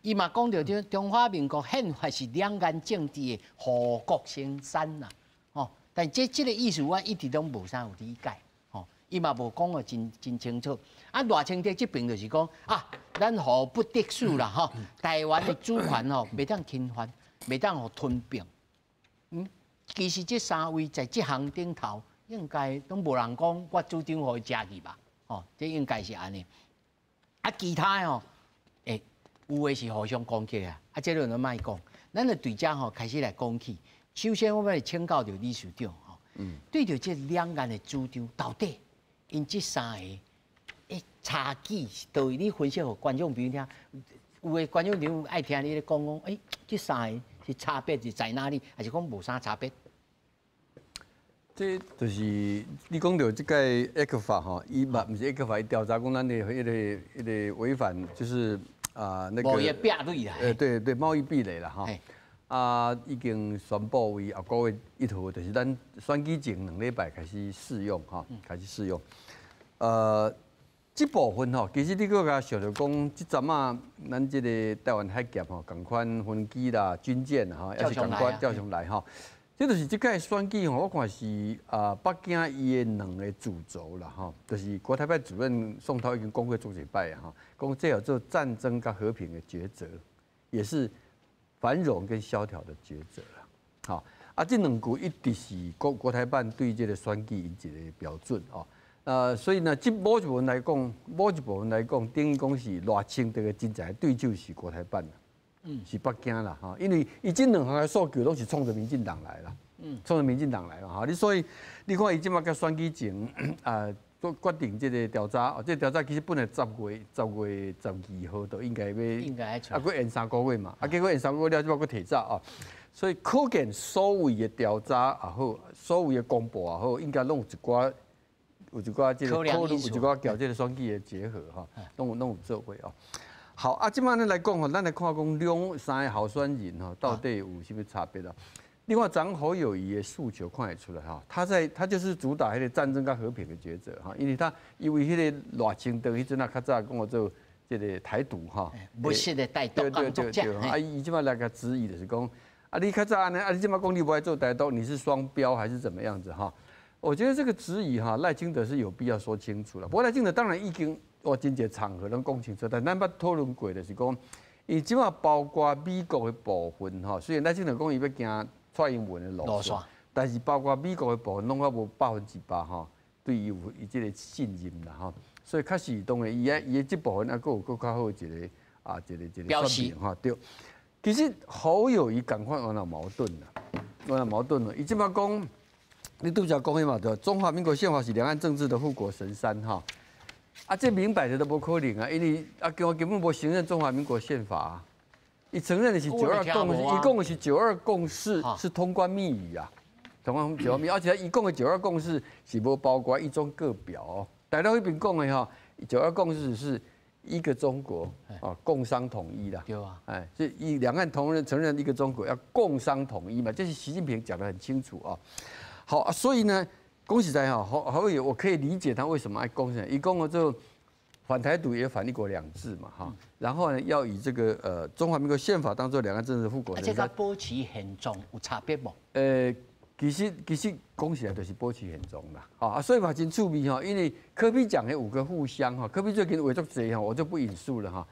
A: 伊嘛講著中華民國憲法是兩岸政治的護國神山啦，吼，但這個意思我一直攏無啥有理解，吼，伊嘛無講得真真清楚。啊，賴清德這邊就是講啊，咱互不敵視啦，吼，台灣的主權吼，袂當侵犯，袂當予吞併。其實這三位在這項頂頭，應該攏無人講我主張予伊食去吧？吼，這應該是按呢。啊，其他的吼，有的是互相攻擊啊，啊，這個攏莫講。咱就對這吼開始來講起。首先，我欲來請教著理事長吼，對著這兩岸的主張，到底𪜶這三个差距佗位？你分析予觀眾朋友聽，有的觀眾朋友愛聽你咧講講，這三个是差別是在哪裡？還是講無啥差別？
B: 這就是你講著這個 ECFA 吼，伊嘛毋是 ECFA，伊調查講咱的彼個違反就是啊那個
A: 貿易壁壘啦。
B: 對對，貿易壁壘啦吼。啊，已經宣布為後個月1號，就是咱選舉前2禮拜開始試用吼，開始試用。這部分吼，其實你閣較想著講，這陣仔咱這個台灣海峽吼，仝款飛機啦、軍艦吼，也是仝款照常來吼。這就是這屆選舉吼，我看是啊，北京伊的兩个主軸啦吼，就是國台辦主任宋濤已經講過足濟擺啊吼，講這叫做戰爭佮和平的抉擇，也是繁榮跟蕭條的抉擇啦。好，啊，這兩句一直是國台辦對這個選舉一個標準哦。所以呢，這某一部分來講，某一部分來講，等於講是賴清德的真正的對手是國台辦啦，是北京啦，吼，因為伊這兩項的訴求攏是衝著民進黨來啦，衝著民進黨來嘛，吼，你所以你看伊這擺佮選舉前啊，決定這個調查，哦，這個調查其實本來10月12號就應該欲，
A: 應該
B: 啊，閣延三個月嘛，啊，結果延三個月了，這擺閣提早哦，所以可見所謂的調查也好，所謂的公布也好，應該攏有一寡。有一寡這個考慮，有一寡佮這個選舉的結合吼，攏有做過哦。好啊，這擺咱來講吼，咱來看講兩三個候選人吼，到底有啥物差別啊？另外，張侯友宜的訴求看會出來吼，他就是主打彼個戰爭佮和平的抉擇哈，因為他因為彼個賴清德彼陣啊較早講我做這個台獨哈，
A: 不是的台獨
B: 對對對對，啊，伊這擺來共質疑就是講，啊，你較早按呢，啊，你這擺講你無愛做台獨，你是雙標還是怎麼樣子哈？我覺得這個質疑哈，賴清德是有必要說清楚了。不過賴清德當然已經我真濟場合攏講清楚，但咱捌討論過就是講，伊這擺包括美國的部分吼，雖然賴清德講伊欲行蔡英文的路線，但是包括美國的部分攏猶無100%吼，對伊有伊這個信任啦吼。所以確實當然伊的伊的這部分猶閣有閣較好一個啊一個一個說明吼對。其實侯友宜仝款有哪矛盾啦，有哪矛盾咯？伊這擺講。你拄才講彼嘛對，中華民國憲法是兩岸政治的護國神山哈，啊，這明擺著都無可能啊，因為啊，根本無承認中華民國憲法啊，伊承認的是九二共識，伊講的是九二共識是通關密語啊，通關九二密，而且伊講的九二共識是無包括一中各表哦，大陸彼邊講的吼，九二共識是一個中國啊，共商統一啦，
A: 對啊，
B: 哎，這以兩岸同認承認一個中國，要共商統一嘛，這是習近平講得很清楚啊。好啊，所以呢，講實在哈，侯友宜，我可以理解他為什麼愛講啥，伊講了之後，反台獨也反一國兩制嘛，哈，然後呢，要以這個中華民國憲法當做兩岸政治護國神
A: 山。這佮保持現狀有差別無？
B: 其實講起來就是保持現狀啦，啊，所以嘛真趣味哈，因為柯 P 講的五個互相哈，柯 P 最近話足濟哈，我就不引述了哈，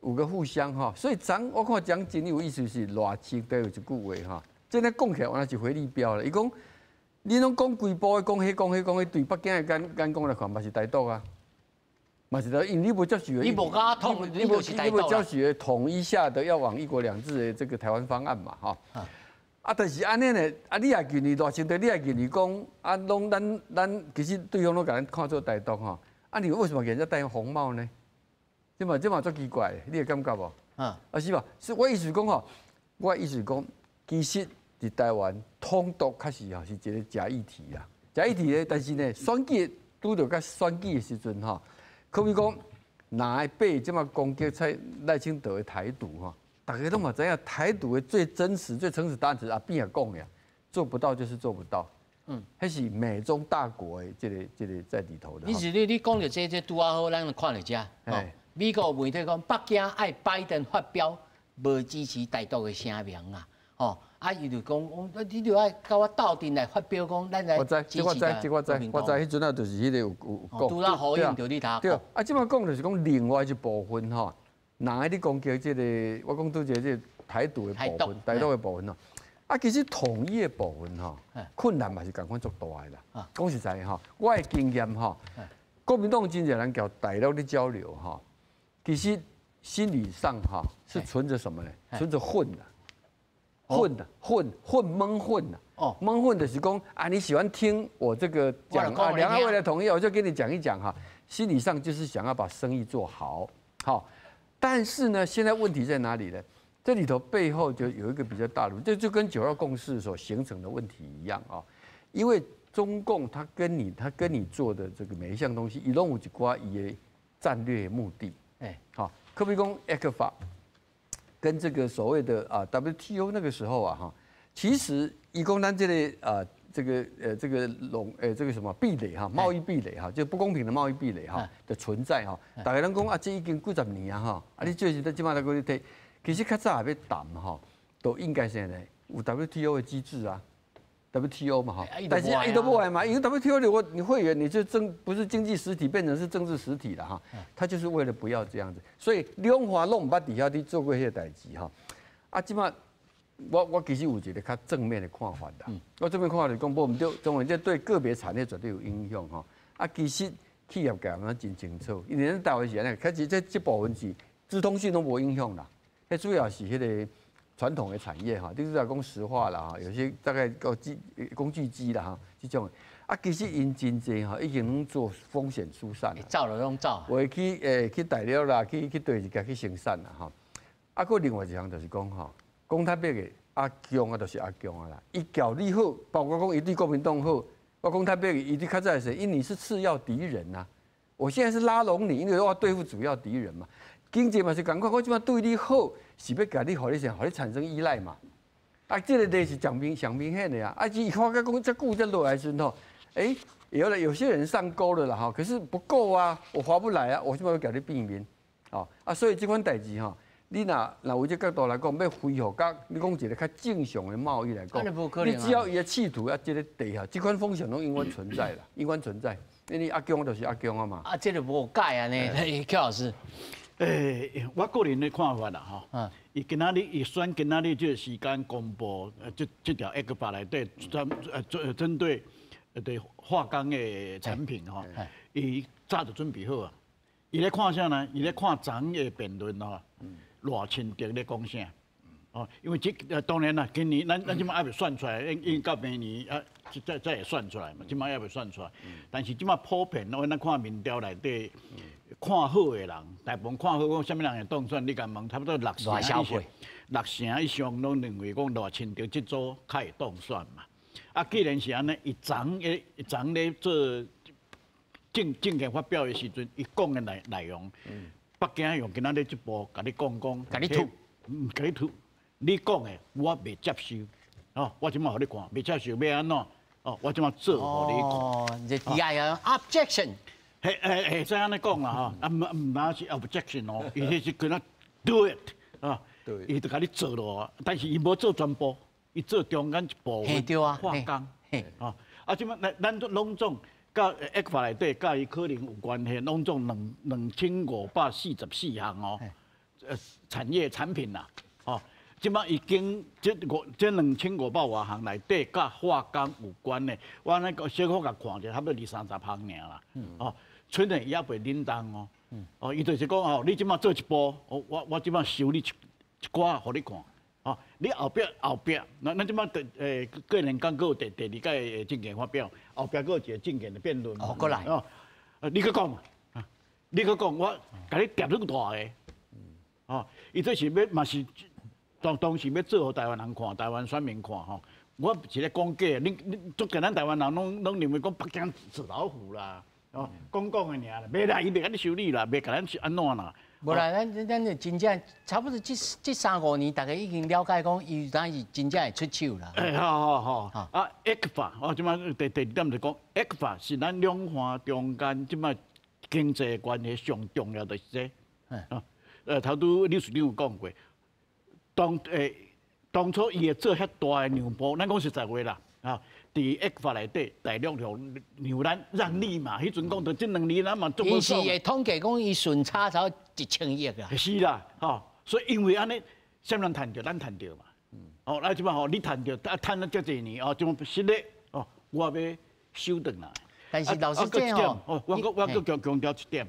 B: 五個互相哈，所以講我看講真有意思是賴清德有一句話哈，這呢講起來原來是回力標了，伊講。你攏講規步的，講彼講彼講彼，對北京的眼光來看，嘛是台獨啊，嘛是台獨，因為你無接受的，
A: 你無共統，你就是台獨。
B: 你無接受的統一下的要往一國兩制的這個台灣方案嘛，哈。啊，但是按呢呢，啊，你也認為賴清德，你也認為講，啊，攏咱其實對方攏共咱看做台獨吼，啊，你為什麼給人家戴紅帽呢？這嘛足奇怪，你會感覺無？啊，是吧？是我意思講吼，我意思講，其實。佇台灣統獨確實吼是一個假議題啦，假議題咧，但是呢，選舉拄著佮選舉的時陣吼，可比講，若會被這麼攻擊蔡賴清德的台獨吼，大家攏嘛知影台獨的最真實、最誠實答案是阿扁也講的，做不到就是做不到。嗯，彼是美中大國的這個在裡頭的。
A: 你是你講著這拄仔好，咱就看著遮。美國媒體講，北京愛拜登發表無支持台獨的聲明啊。吼，啊，伊就講，你就愛共我鬥陣來發表講，咱來
B: 我知，這我知，這我知，我知，彼陣啊，就是彼個有講。
A: 拄仔呼應著你頭。
B: 對，啊，這擺講就是講另外一部分吼，人愛你攻擊這個，我講拄這個台獨的部分，台獨的部分吼，啊，其實統一的部分吼，困難嘛是仝款足大的啦。講實在的吼，我的經驗吼，國民黨真濟人共大陸咧交流吼，其實心理上哈是存着什麼呢？存着混的。混的混混蒙混的哦，蒙混的是講啊，你喜歡聽我這個講啊，兩岸未來統一，我就跟你講一講哈。心理上就是想要把生意做好，好，但是呢，現在問題在哪裡呢？這裡頭背後就有一個比較大的，這就跟九二共識所形成的問題一樣啊。因為中共他跟你做的這個每一項東西，伊攏有一寡伊的戰略目的，哎，好，可比講 ECFA 跟這個所謂的啊 WTO 那個時候啊哈，其實伊講咱這個啊這個籠這個什麼壁壘哈，貿易壁壘哈，就不公平的貿易壁壘哈的存在哈，大家攏講啊，這已經幾十年啊哈，啊你最近在這擺來閣咧提，其實較早欲談哈，都應該是呢有 WTO 的機制啊，WTO 嘛哈，但是伊都無愛嘛，因為 WTO 如果你會員你就政不是經濟實體變成是政治實體了哈，他就是為了不要這樣子，所以兩岸攏毋捌佇遐咧做過彼個代誌哈，啊這擺我其實有一個較正面的看法啦，我正面看法就是講無毋對，當然這對個別產業絕對有影響哈，啊其實企業界嘛真清楚，因為咱台灣是按呢，開始這部分是資通訊攏無影響啦，彼主要是彼個傳統的產業哈，你主要講石化啦哈，有些大概個機工具機啦哈，這種啊，其實𪜶真濟吼已經攏做風險疏散啦，
A: 走了攏走，
B: 有的去大陸啦，去佗一家去生產啦吼，啊，閣另外一項就是講吼，講坦白的，阿共啊，就是阿共啊啦，伊共你好，包括講伊對國民黨好，我講坦白的，伊對較早時，因為你是次要敵人吶，我現在是拉攏你，因為我要對付主要敵人嘛。經濟嘛是仝款，我這擺對你好，是欲共你，予你啥，予你產生依賴嘛。啊，這個例是講明上明顯的啊。啊，伊發覺講這久才落來時陣吼，欸，有了有些人上鈎了啦吼，可是不夠啊，我划不來啊，我這擺欲共你變面，哦啊，所以這款代誌吼，你若若有這角度來講，欲恢復佮你講一個較正常的貿易來講，你只要伊的企圖啊，這個地下，這款風險攏永遠存在啦，永遠存在。因為阿共就是阿共啊嘛。
A: 啊，這個無解啊呢，邱老師。
C: 我個人的看法啦，吼，伊今仔日伊選今仔日這個時間公布，這條 ECFA 內底專針對對化工的產品吼，伊早就準備好啊。伊咧看啥呢？伊咧看昨昏的辯論吼，賴清德咧講啥？哦，因為這當然啦，今年咱這擺猶未算出來，因為到明年啊，才會算出來嘛，這擺猶未算出來。但是這擺普遍，我咱看民調內底。看好的人，大部分看好講啥物人會當選？你共問，差不多六成以上，六成以上攏認為講賴清德這組較會當選嘛。啊，既然是按呢，伊昨昏咧做政見發表的時陣，伊講的內容，北京用今仔日這步共你講講，
A: 共你吐，
C: 共你吐，你講的我袂接受，哦，我這擺予你看，袂接受欲按怎？哦，我這擺做予你看。
A: 哦，這底下有 objection。
C: 嘿，嘿，會使按呢講啦吼，啊毋毋哪是 objection 哦，伊彼是叫咱 do it 啊，伊就共你做落，但是伊無做全部，伊做中間一部分化工，哦，啊，這擺咱咱攏總佮 ECFA 內底佮伊可能有關係，攏總2544項哦，產業產品啦，哦，這擺已經這2500外項內底佮化工有關的，我按呢小可共看者，差不多二三十項爾啦，哦。春日伊猶袂忍動哦，哦，伊就是講吼，你這擺做一步，我這擺收你一寡，予你看，哦，你後壁後壁，咱這擺第過年剛閣有第二屆的政見發表，後壁閣有一個政見的辯論，
A: 哦，閣來，
C: 哦，你閣講，你閣講，我共你疊愈大的，哦，伊這是欲嘛是當時欲做予台灣人看，台灣選民看吼，我是咧講假，恁足濟咱台灣人攏認為講北京紙老虎啦。哦，講講的爾啦，袂啦，伊袂共你修理啦，袂共咱是按怎啦？
A: 無啦，咱真正差不多這三五年，大家已經了解講，伊當是真正會出手啦。
C: 欸，好好好。啊，ECFA，我這擺第二點就講，ECFA 是咱兩岸中間這擺經濟關係上重要的是這。啊，頭拄呂處長有講過，當當初伊會做遐大的讓步，咱講實在話啦，啊，佇 ECFA 內底，大陸讓咱讓利嘛，彼陣講著這2年咱嘛足無爽。
A: 伊是會統計講伊順差才1000億啊。
C: 是啦，吼，所以因為按呢，啥人趁著，咱趁著嘛。哦，啊，這擺吼，你趁著，啊，趁了遮濟年，哦，這種實力，哦，我欲收轉來。
A: 但是老實講
C: 吼，我閣我閣強強調一點，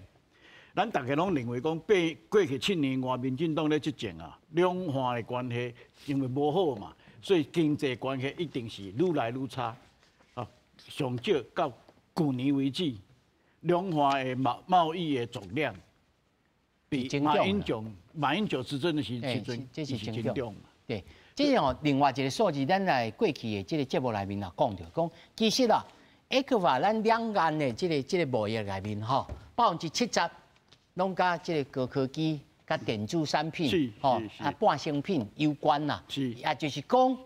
C: 咱逐家攏認為講，過去7年外，民進黨咧執政啊，兩岸的關係因為無好嘛，所以經濟關係一定是愈來愈差。啊，上少到舊年為止，兩岸的貿易的總量比馬英九執政的時陣
A: 是增長。對，這哦，另外一個數字，咱來過去的這個節目內面也講著，講其實啊，ECFA 咱兩岸的這個貿易內面吼，70%攏佮這個高科技、佮電子產品、吼啊半成品有關啦。也就是講，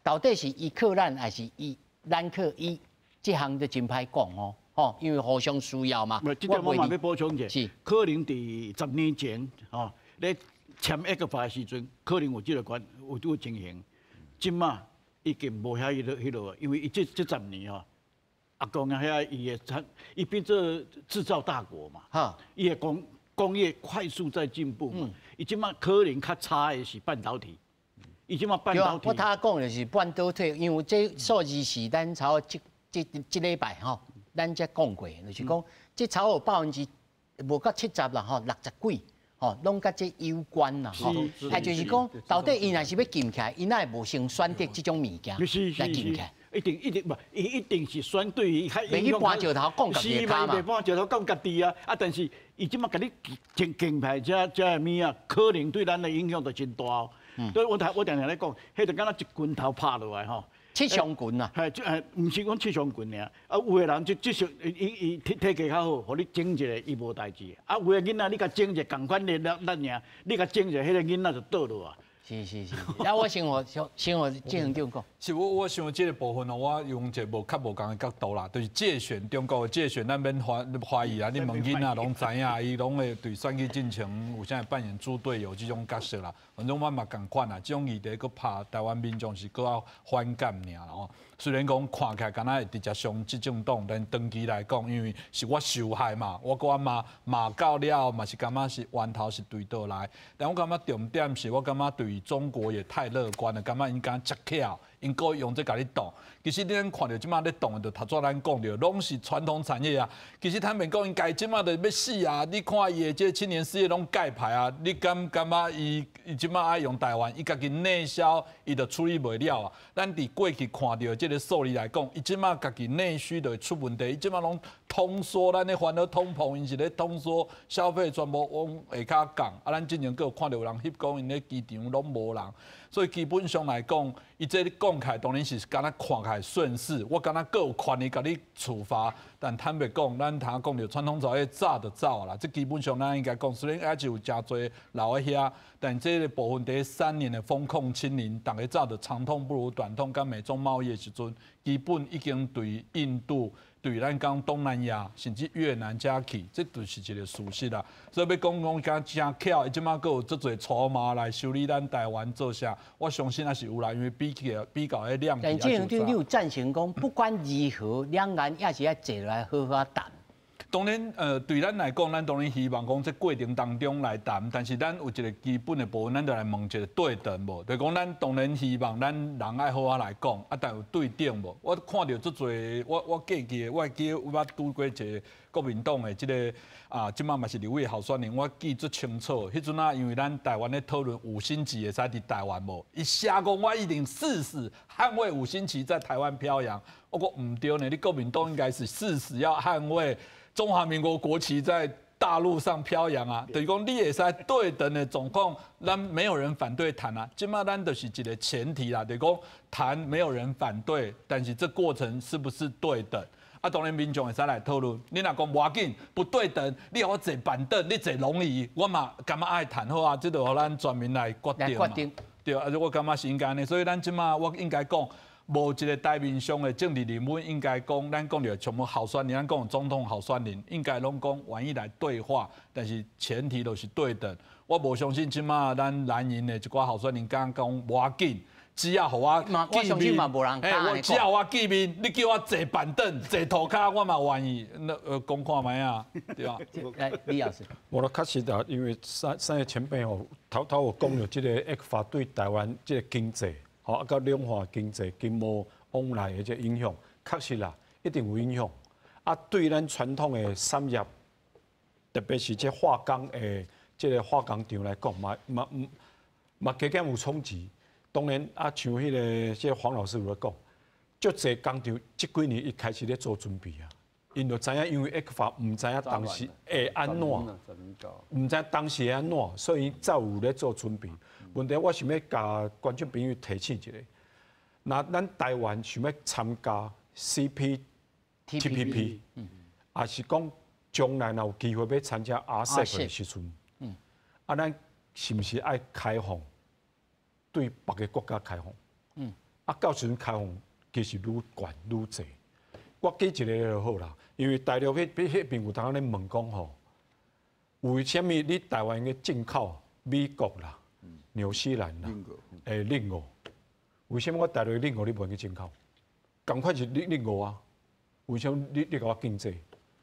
A: 到底是伊靠咱，還是伊咱靠伊？這項就真歹講哦，吼，因為互相需要嘛。
C: 這點我嘛欲補充一下，是可能佇10年前，吼，咧簽 ECFA 的時陣，可能有這個關，有這個情形。這馬已經無遐彼落，因為伊這十年吼，阿公啊遐伊的產，伊變做製造大國嘛，哈，伊的工業快速在進步嘛，伊這馬可能較差的是半導體，伊這馬半導體。
A: 我頭講的是半導體，因為這數字是咱差不多這禮拜吼，咱才講過，就是講這差不多無到70啦吼，60幾。吼，攏佮這有關啦，吼，啊，就是講，到底伊若是欲禁起來，伊哪會無先選擇這種物件來禁起來？
C: 一定一定無，伊一定是選對伊較
A: 袂去搬石頭講家己的跤嘛。
C: 袂搬石頭講家己啊！啊，但是伊這馬共你禁禁牌這這物啊，可能對咱的影響就真大哦。所以我我定定咧講，彼就敢若一拳頭拍落來吼。
A: 七傷拳啊！
C: 係，這毋是講七傷拳爾。啊，有的人就這伊伊體格較好，予你整一个伊無代誌。啊，有的囡仔你共整一个仝款的力力爾，你共整一个，彼个囡仔就倒落啊。
A: 是是是。啊，我先予先予進行長講。
E: 是我想這個部分哦，我用一個無較無仝的角度啦，就是介選中國的介選，咱免懷疑啊。你問囡仔攏知影，伊攏會對選舉進程有啥扮演豬隊友這種角色啦。反正我嘛仝款啦，這種議題閣拍台灣民眾是閣較反感爾啦吼。雖然講看起來敢若會直接傷執政黨，但長期來講，因為是我受害嘛，我閣罵罵到了嘛是感覺是源頭是對佗來。但我感覺重點是我感覺對中國也太樂觀了，感覺𪜶敢遮巧，𪜶故意用這共你擋。其實你咱看著這馬咧擋的，就頭拄咱講著，攏是傳統產業啊。其實坦白講，𪜶家這馬就欲死啊！你看伊的這青年失業攏蓋牌啊！你敢感覺伊伊這馬愛用台灣，伊家己內銷，伊就處理袂了啊。咱佇過去看著這個數字來講，伊這馬家己內需就會出問題，伊這馬攏通縮，咱咧煩惱通膨，𪜶是咧通縮，消費全部往下跤降。啊，咱之前閣有看著有人翕講，𪜶咧機場攏無人，所以基本上來講，伊這講起來當然是敢若看起來順勢，我敢若閣有權利共你處罰。但坦白講，咱頭講著傳統產業早就走啦，這基本上咱應該講，雖然猶是有誠濟留佇遐，但這個部分佇3年的風控清零，逐家早就長痛不如短痛，佮美中貿易的時陣，基本已經對印度、對咱講東南亞，甚至越南遮去，這就是一個事實啦。所以欲講講敢誠巧，伊這馬閣有足濟籌碼來修理咱台灣做啥？我相信也是有啦，因為比起來比較彼量。
A: 但這樣你有贊成講，不管如何，兩岸也是愛坐來好好談。
E: 當然，對咱來講，咱當然希望講這過程當中來談，但是咱有一個基本的部分，咱就來問一個對等無？就是講咱當然希望咱人愛好好來講，啊，但有對等無？我看著足濟，我過去的，我會記我捌拄過一個國民黨的這個啊，這馬嘛是立委候選人，我記足清楚。彼陣啊，因為咱台灣咧討論五星旗會使佇台灣無？伊寫講我一定誓死捍衛五星旗在台灣飄揚。我講毋對呢，你國民黨應該是誓死要捍衛中華民國國旗在大陸上飄揚啊，就是講你會使對等的狀況，咱沒有人反對談啊。這馬咱就是一個前提啦，就是講談沒有人反對，但是這過程是不是對等？啊，當然民眾會使來討論。你若講無要緊，不對等，你予我坐板凳，你坐龍椅，我嘛感覺愛談好啊，這就予咱全民來決定嘛。對啊，我感覺是應該按呢，所以咱這馬我應該講。無一個台面上的政治人物應該講，咱講著全部候選人，咱講總統候選人應該攏講願意來對話，但是前提都是對等。我無相信這馬咱藍營的一寡候選人敢講無要緊，只要予我
A: 我相信嘛無人敢。
E: 我只要我見面，你叫我坐板凳、坐塗跤，我嘛願意。那講看覓啊，對吧？
A: 來，李老師。
D: 無啦，確實啊，因為三三个前輩吼，頭頭有講著這個 ECFA 對台灣這個經濟，吼啊，佮兩岸經濟經貿往來的這個影響，確實啦，一定有影響。啊，對咱傳統的產業，特別是這化工的這個化工廠來講，嘛嘛嘛加減有衝擊。當然啊，像彼个這個黃老師有咧講，足濟工廠這幾年伊開始咧做準備啊，𪜶就知影，因為 ECFA 毋知影當時會按怎，毋知當時會按怎，所以早有咧做準備。問題我想欲共觀眾朋友提醒一下，若咱台灣想欲參加 CPTPP，抑是講將來若有機會欲參加 RCEP 的時陣，啊，咱是毋是愛開放？對別个國家開放，啊，到時陣開放其實愈懸愈濟。我舉一個就好啦，因為大陸彼彼彼邊有當咧問講吼，為啥物你台灣的進口美國啦、紐西蘭啦、蓮藕，為啥物我大陸的蓮藕你袂去進口？仝款是蓮藕啊，為啥物你共我禁制？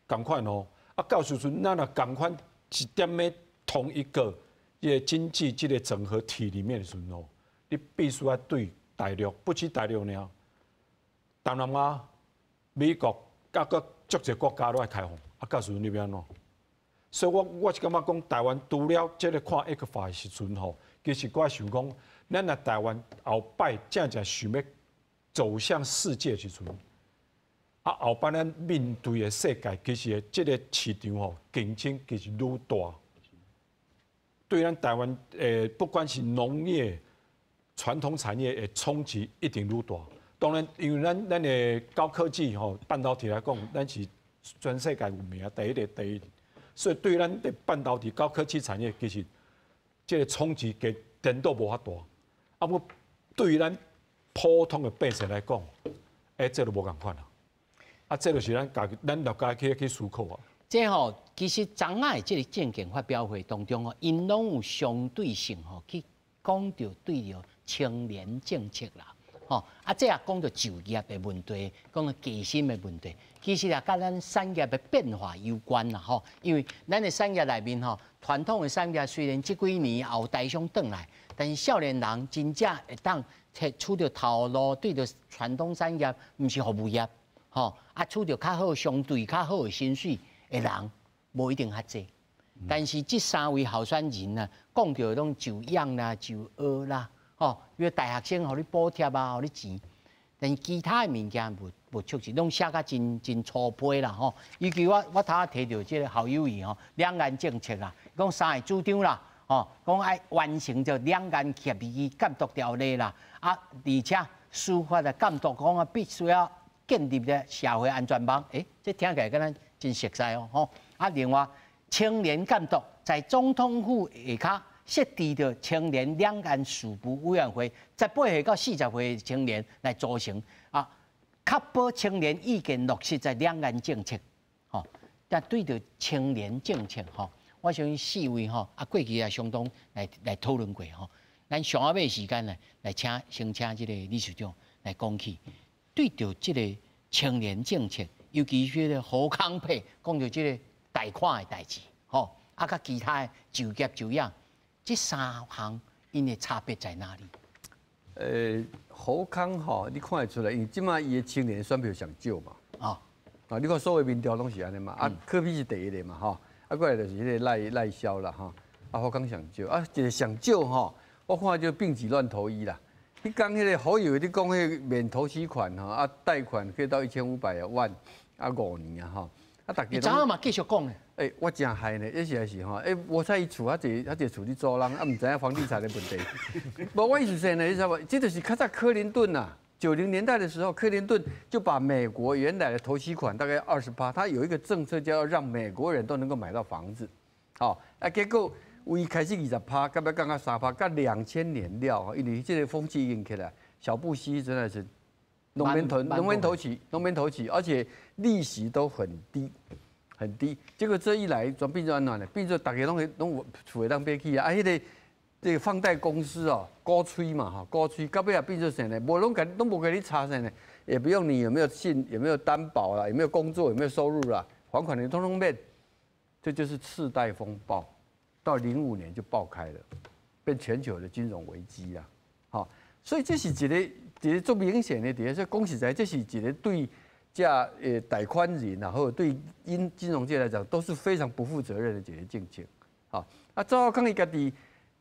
D: 仝款哦，啊，到時陣咱若仝款一點咧同一個這個經濟這個整合體裡面的時陣哦。你必須愛對大陸，不止大陸爾，東南亞、美國，佮閣足濟國家都愛開放，啊，到時陣你欲按怎？所以我我是感覺講，台灣除了這個看 ECFA 的時陣吼，其實我想講，咱若台灣後擺正正想欲走向世界的時陣，啊後擺咱面對的世界，其實這個市場吼競爭其實愈大，對咱台灣不管是農業、傳統產業的衝擊一定愈大。當然，因為咱咱的高科技吼，半導體來講，咱是全世界有名第一个第一，所以對咱的半導體高科技產業，其實這個衝擊嘅程度無遐大。啊，毋過對於咱普通的百姓來講，欸，這就無仝款啦。啊，這就是咱家己咱著家己去思考啊。
A: 這吼，其實昨仔的這個政見發表會當中吼，𪜶攏有相對性吼去講著對著青年政策啦，吼啊，這也講著就業的問題，講著低薪的問題，其實也佮咱產業的變化有關啦，吼。因為咱的產業內面吼，傳統的產業雖然這幾年也有台商轉來，但是少年人真正會當揣著頭路，對著傳統產業，毋是服務業，吼啊，揣著較好、相對較好的薪水的人，無一定較濟。但是這三位候選人啊，講著攏就養啦、就學啦。吼，比如大學生予你補貼啊，予你錢，但是其他的物件無無觸及，攏寫甲真真粗鄙啦吼。尤其我我頭仔提著這個侯友宜吼，兩岸政策啦，講三個主張啦，吼，講愛完成這兩岸協議監督條例啦，啊，而且司法的監督講啊，必須要建立個社會安全網，欸，這聽起來敢若真熟似哦，吼。啊，另外青年監督在總統府下跤。設置著青年兩岸事務委員會，18歲到40歲的青年來組成啊，確保青年意見落實在兩岸政策。吼，但對著青年政策吼，我相信四位吼啊，過去也相當來來討論過吼。咱上後尾時間呢，來請先請這個理事長來講起，對著這個青年政策，尤其是個侯康沛講著這個貸款的代誌，吼，啊，佮其他的就業就養。這三項𪜶的差別在哪裡？
B: 侯康吼，你看會出來，因為這馬伊的青年選票上少嘛。啊，啊，你看所有民調攏是按呢嘛。啊，柯 P 是第一个嘛，吼。啊，過來就是彼个賴賴蕭啦，吼。啊，侯康上少，啊，一个上少吼，我看就病急亂投醫啦。彼工彼个侯友宜咧講彼个免頭期款吼，啊，貸款可以到1500萬，啊，5年啊，吼。啊，逐家。
A: 昨昏嘛繼續講咧。
B: 欸，我真害呢，抑是還是吼，欸，無彩伊厝較濟較濟厝咧租人，啊，毋知影房地產的問題。無，我意思是呢，你知無？這就是較早克林頓啊，90年代的時候，克林頓就把美國原來的頭期款大概28，他有一個政策叫讓美國人都能夠買到房子，好，啊，結果為開始20趴，到尾降到3趴，到2000年了，因為這個風氣已經起來，小布希真的是攏免頭攏免頭期，攏免頭期，而且利息都很低。很低。结果这一来，转变做按怎呢？变做大家攏會攏厝會當買起啊！啊，彼个這个放贷公司哦，鼓吹嘛吼，鼓吹，到尾也變做啥呢？無攏共攏無共你查啥呢？也不用你有沒有信，有沒有擔保啦，有沒有工作，有沒有收入啦，還款你通通免。這就是次貸風暴，到05年就爆開了，變全球的金融危機啦。好，所以這是一個足明顯的佇咧，所以講實在，這是一個對這貸款人然後對金金融界來講都是非常不負責任的一個政策。好，啊，趙少康伊家己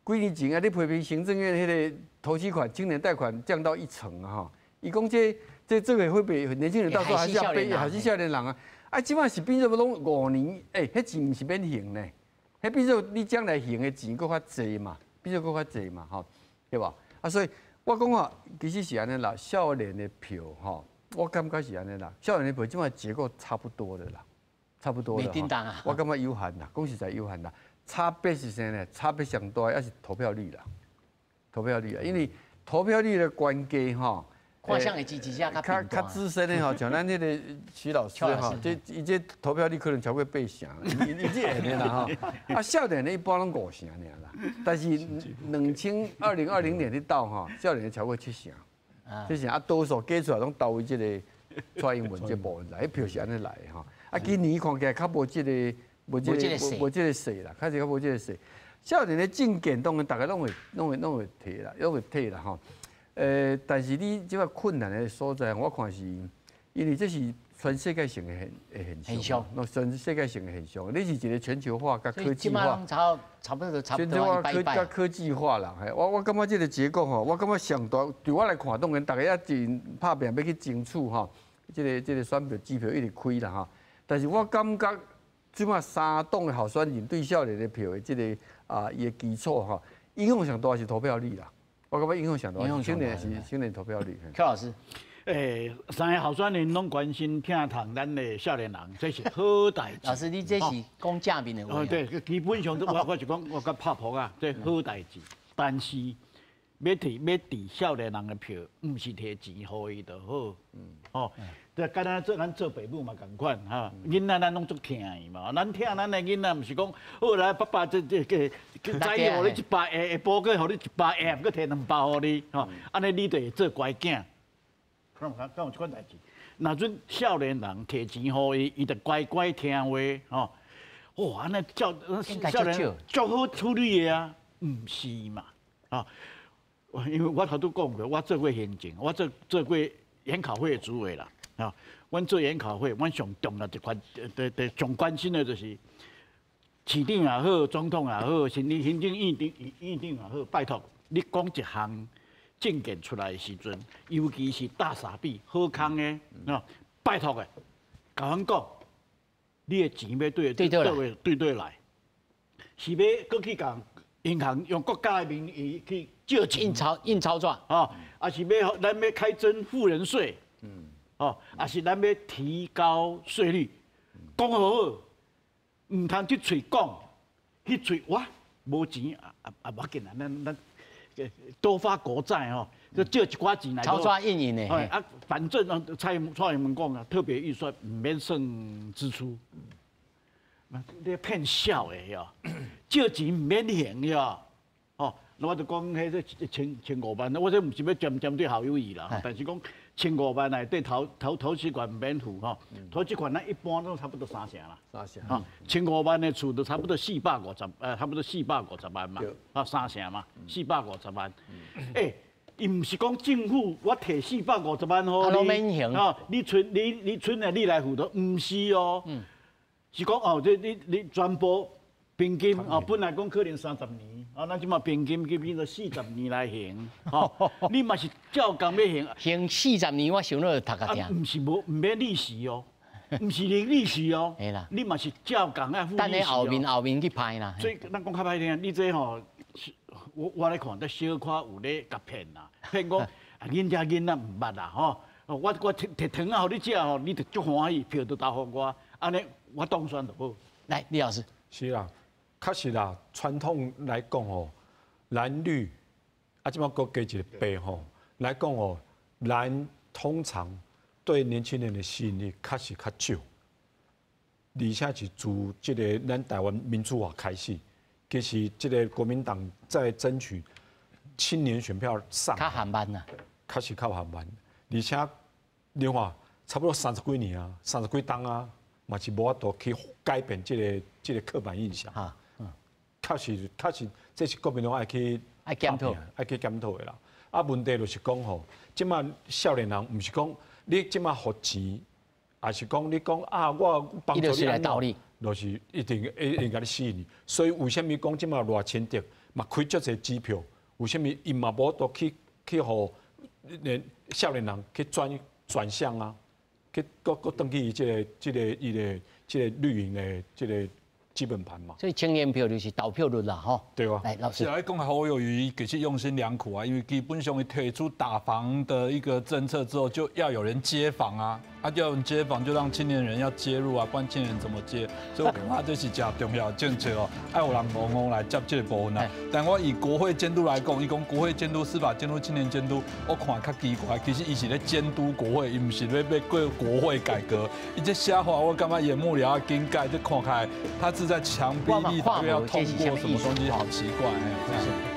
B: 幾年前啊，咧批評行政院彼個頭期款、青年貸款降到1成啊，吼，伊講這個會比年輕人到時候還是要背，還是少年人啊。啊，這擺是變做攏5年，欸，彼錢毋是免還呢，彼變做你將來還的錢閣較濟嘛，變做閣較濟嘛，吼，對吧？啊，所以我講啊，其實是按呢啦，少年的票吼，我感覺是按呢啦，少年的票這擺結構差不多的啦，差不多的。
A: 啊。
B: 我感覺有限啦，講實在有限啦，差別是啥呢？差別上大抑是投票率啦，投票率啊，因為投票率的關鍵吼。
A: 看誰的支持者較
B: 較資深的吼，像咱彼个徐老師吼，這伊這投票率可能超過八成，伊這會的啦吼。啊，少年的一般攏5成爾啦，但是2020年咧鬥吼，少年的超過7成，7成啊，多數加出來攏投予這个蔡英文這部分來，彼票是按呢來的吼。啊，今年看起來較無這个，無這个，無這个勢啦，較是較無這个勢。少年的政見當然逐个攏會提啦，攏會提啦吼。但是你這個困難的所在，我看是，因為這是全世界性的現象，全世界性的現象。你是一個全球化佮科技化，
A: 差不多差不
B: 多全球化科佮科技化啦。我感覺這個結構吼，我感覺上大對我來看，當然大家也真拍拚欲去爭取吼，這個選票支票一直開啦吼。但是我感覺這擺三黨的候選人對少年的票的這個啊，伊的基礎吼，影響上大是投票率啦。我感覺影響上大，青年是青年投票率。
A: 邱老師，
C: 欸，三个候選人攏關心疼痛咱的少年人，這是好代誌。
A: 老師，你這是講正面的話。
C: 哦，對，基本上我就講我較拍噗仔，這好代誌。但是欲提欲提少年人的票，毋是提錢予伊就好。哦，就敢若做咱做爸母嘛仝款哈，囡仔咱攏足疼伊嘛，咱疼咱的囡仔，毋是講好來爸爸這個早予你100下，下晡閣予你100下，閣提200予你，吼，按呢你就會做乖囝。敢有這款代誌？若準少年人提錢予伊，伊就乖乖聽話，吼。哇，按呢少年足好處理的啊，毋是嘛？啊，因為我頭拄講過，我做過行政，我做過研考會的主委啦。啊，阮做研考會，阮上重要一款，對上關心的就是市長也好，總統也好，甚至行政院長也好，拜託你講一項政見出來的時陣，尤其是大傻逼好康的，啊，拜託的，共阮講，你的錢欲對對來，是欲閣去共銀行用國家的名義去借錢，
A: 印鈔紙，
C: 啊，抑是欲咱欲開徵富人稅？哦，抑是咱欲提高稅率，講好好，毋通這喙講，彼喙我無錢啊啊啊！無要緊啦，咱多發國債吼，就借一寡錢來。
A: 鈔紙印印的。
C: 啊，反正啊，蔡英文講啊，特別預算毋免算支出，你騙痟的喲，借錢毋免還喲，哦，我就講彼個1500萬，我這毋是欲針對侯友宜啦，但是講。1500萬內底頭期款毋免付吼，頭期款咱一般都差不多3成啦，3
B: 成，
C: 吼，1500萬的厝就差不多450，差不多450萬嘛，啊，3成嘛，450萬，欸，伊毋是講政府我提450萬予你，吼，你存你存來你來付都毋是哦，是講哦，這你全部平均哦，本來講可能30年，啊，咱這馬平均去變做40年來還，吼，你嘛是照共欲還，
A: 還40年，我想了頭殼疼。
C: 毋是無毋免利息哦，毋是零利息哦，你嘛是照共愛付利息。
A: 等你後面去拍啦。
C: 所以咱講較歹聽，你這吼，我來看，這小可有咧共騙啦，騙講啊，恁遮囡仔毋捌啦，吼，我提糖仔予你食吼，你就足歡喜，票就投予我，按呢我當選就好。
A: 來，李老師。
D: 是啦。確實啦，傳統來講吼，藍綠啊，這擺閣加一個白吼來講吼，藍通常對年輕人的吸引力確實較少。而且是自這个咱台湾民主化开始，其实這个国民党在争取青年选票上，
A: 较缓慢啊，
D: 确实较缓慢，而且你看差不多三十几年啊，三十几冬啊，嘛是无法度去改变這个刻板印象。确实，确实，这是国民党爱去
A: 爱检讨，
D: 爱去检讨的啦。啊，问题就是讲吼，这马少年人毋是讲你这马予钱，抑是讲你讲啊，我帮助你按怎，就是一定一定共你吸引你。所以为啥物讲这马赖清德嘛开足济支票？为啥物伊嘛无法度去予连少年人去转转向啊？去阁阁转去伊這个伊个這个绿营的這个基本盘嘛。
A: 所以青年票就是投票率啦，吼。
D: 對啊。
A: 來，老師。
E: 是啊，講侯友宜其實用心良苦啊，因為基本上伊提出打房的一個政策之後，就要有人接房啊，啊，要有人接房就讓青年人要接入啊，不然青年人怎麼接？所以我感覺這是誠重要的政策哦，愛有人戇戇來接這個部分啊。但我以國會監督來講，伊講國會監督、司法監督、青年監督，我看較奇怪，其實伊是咧監督國會，伊毋是咧欲過國會改革。伊這寫法我感覺眼目了更改，這看起來他是在強逼立法院要通過什麼東西，好奇怪。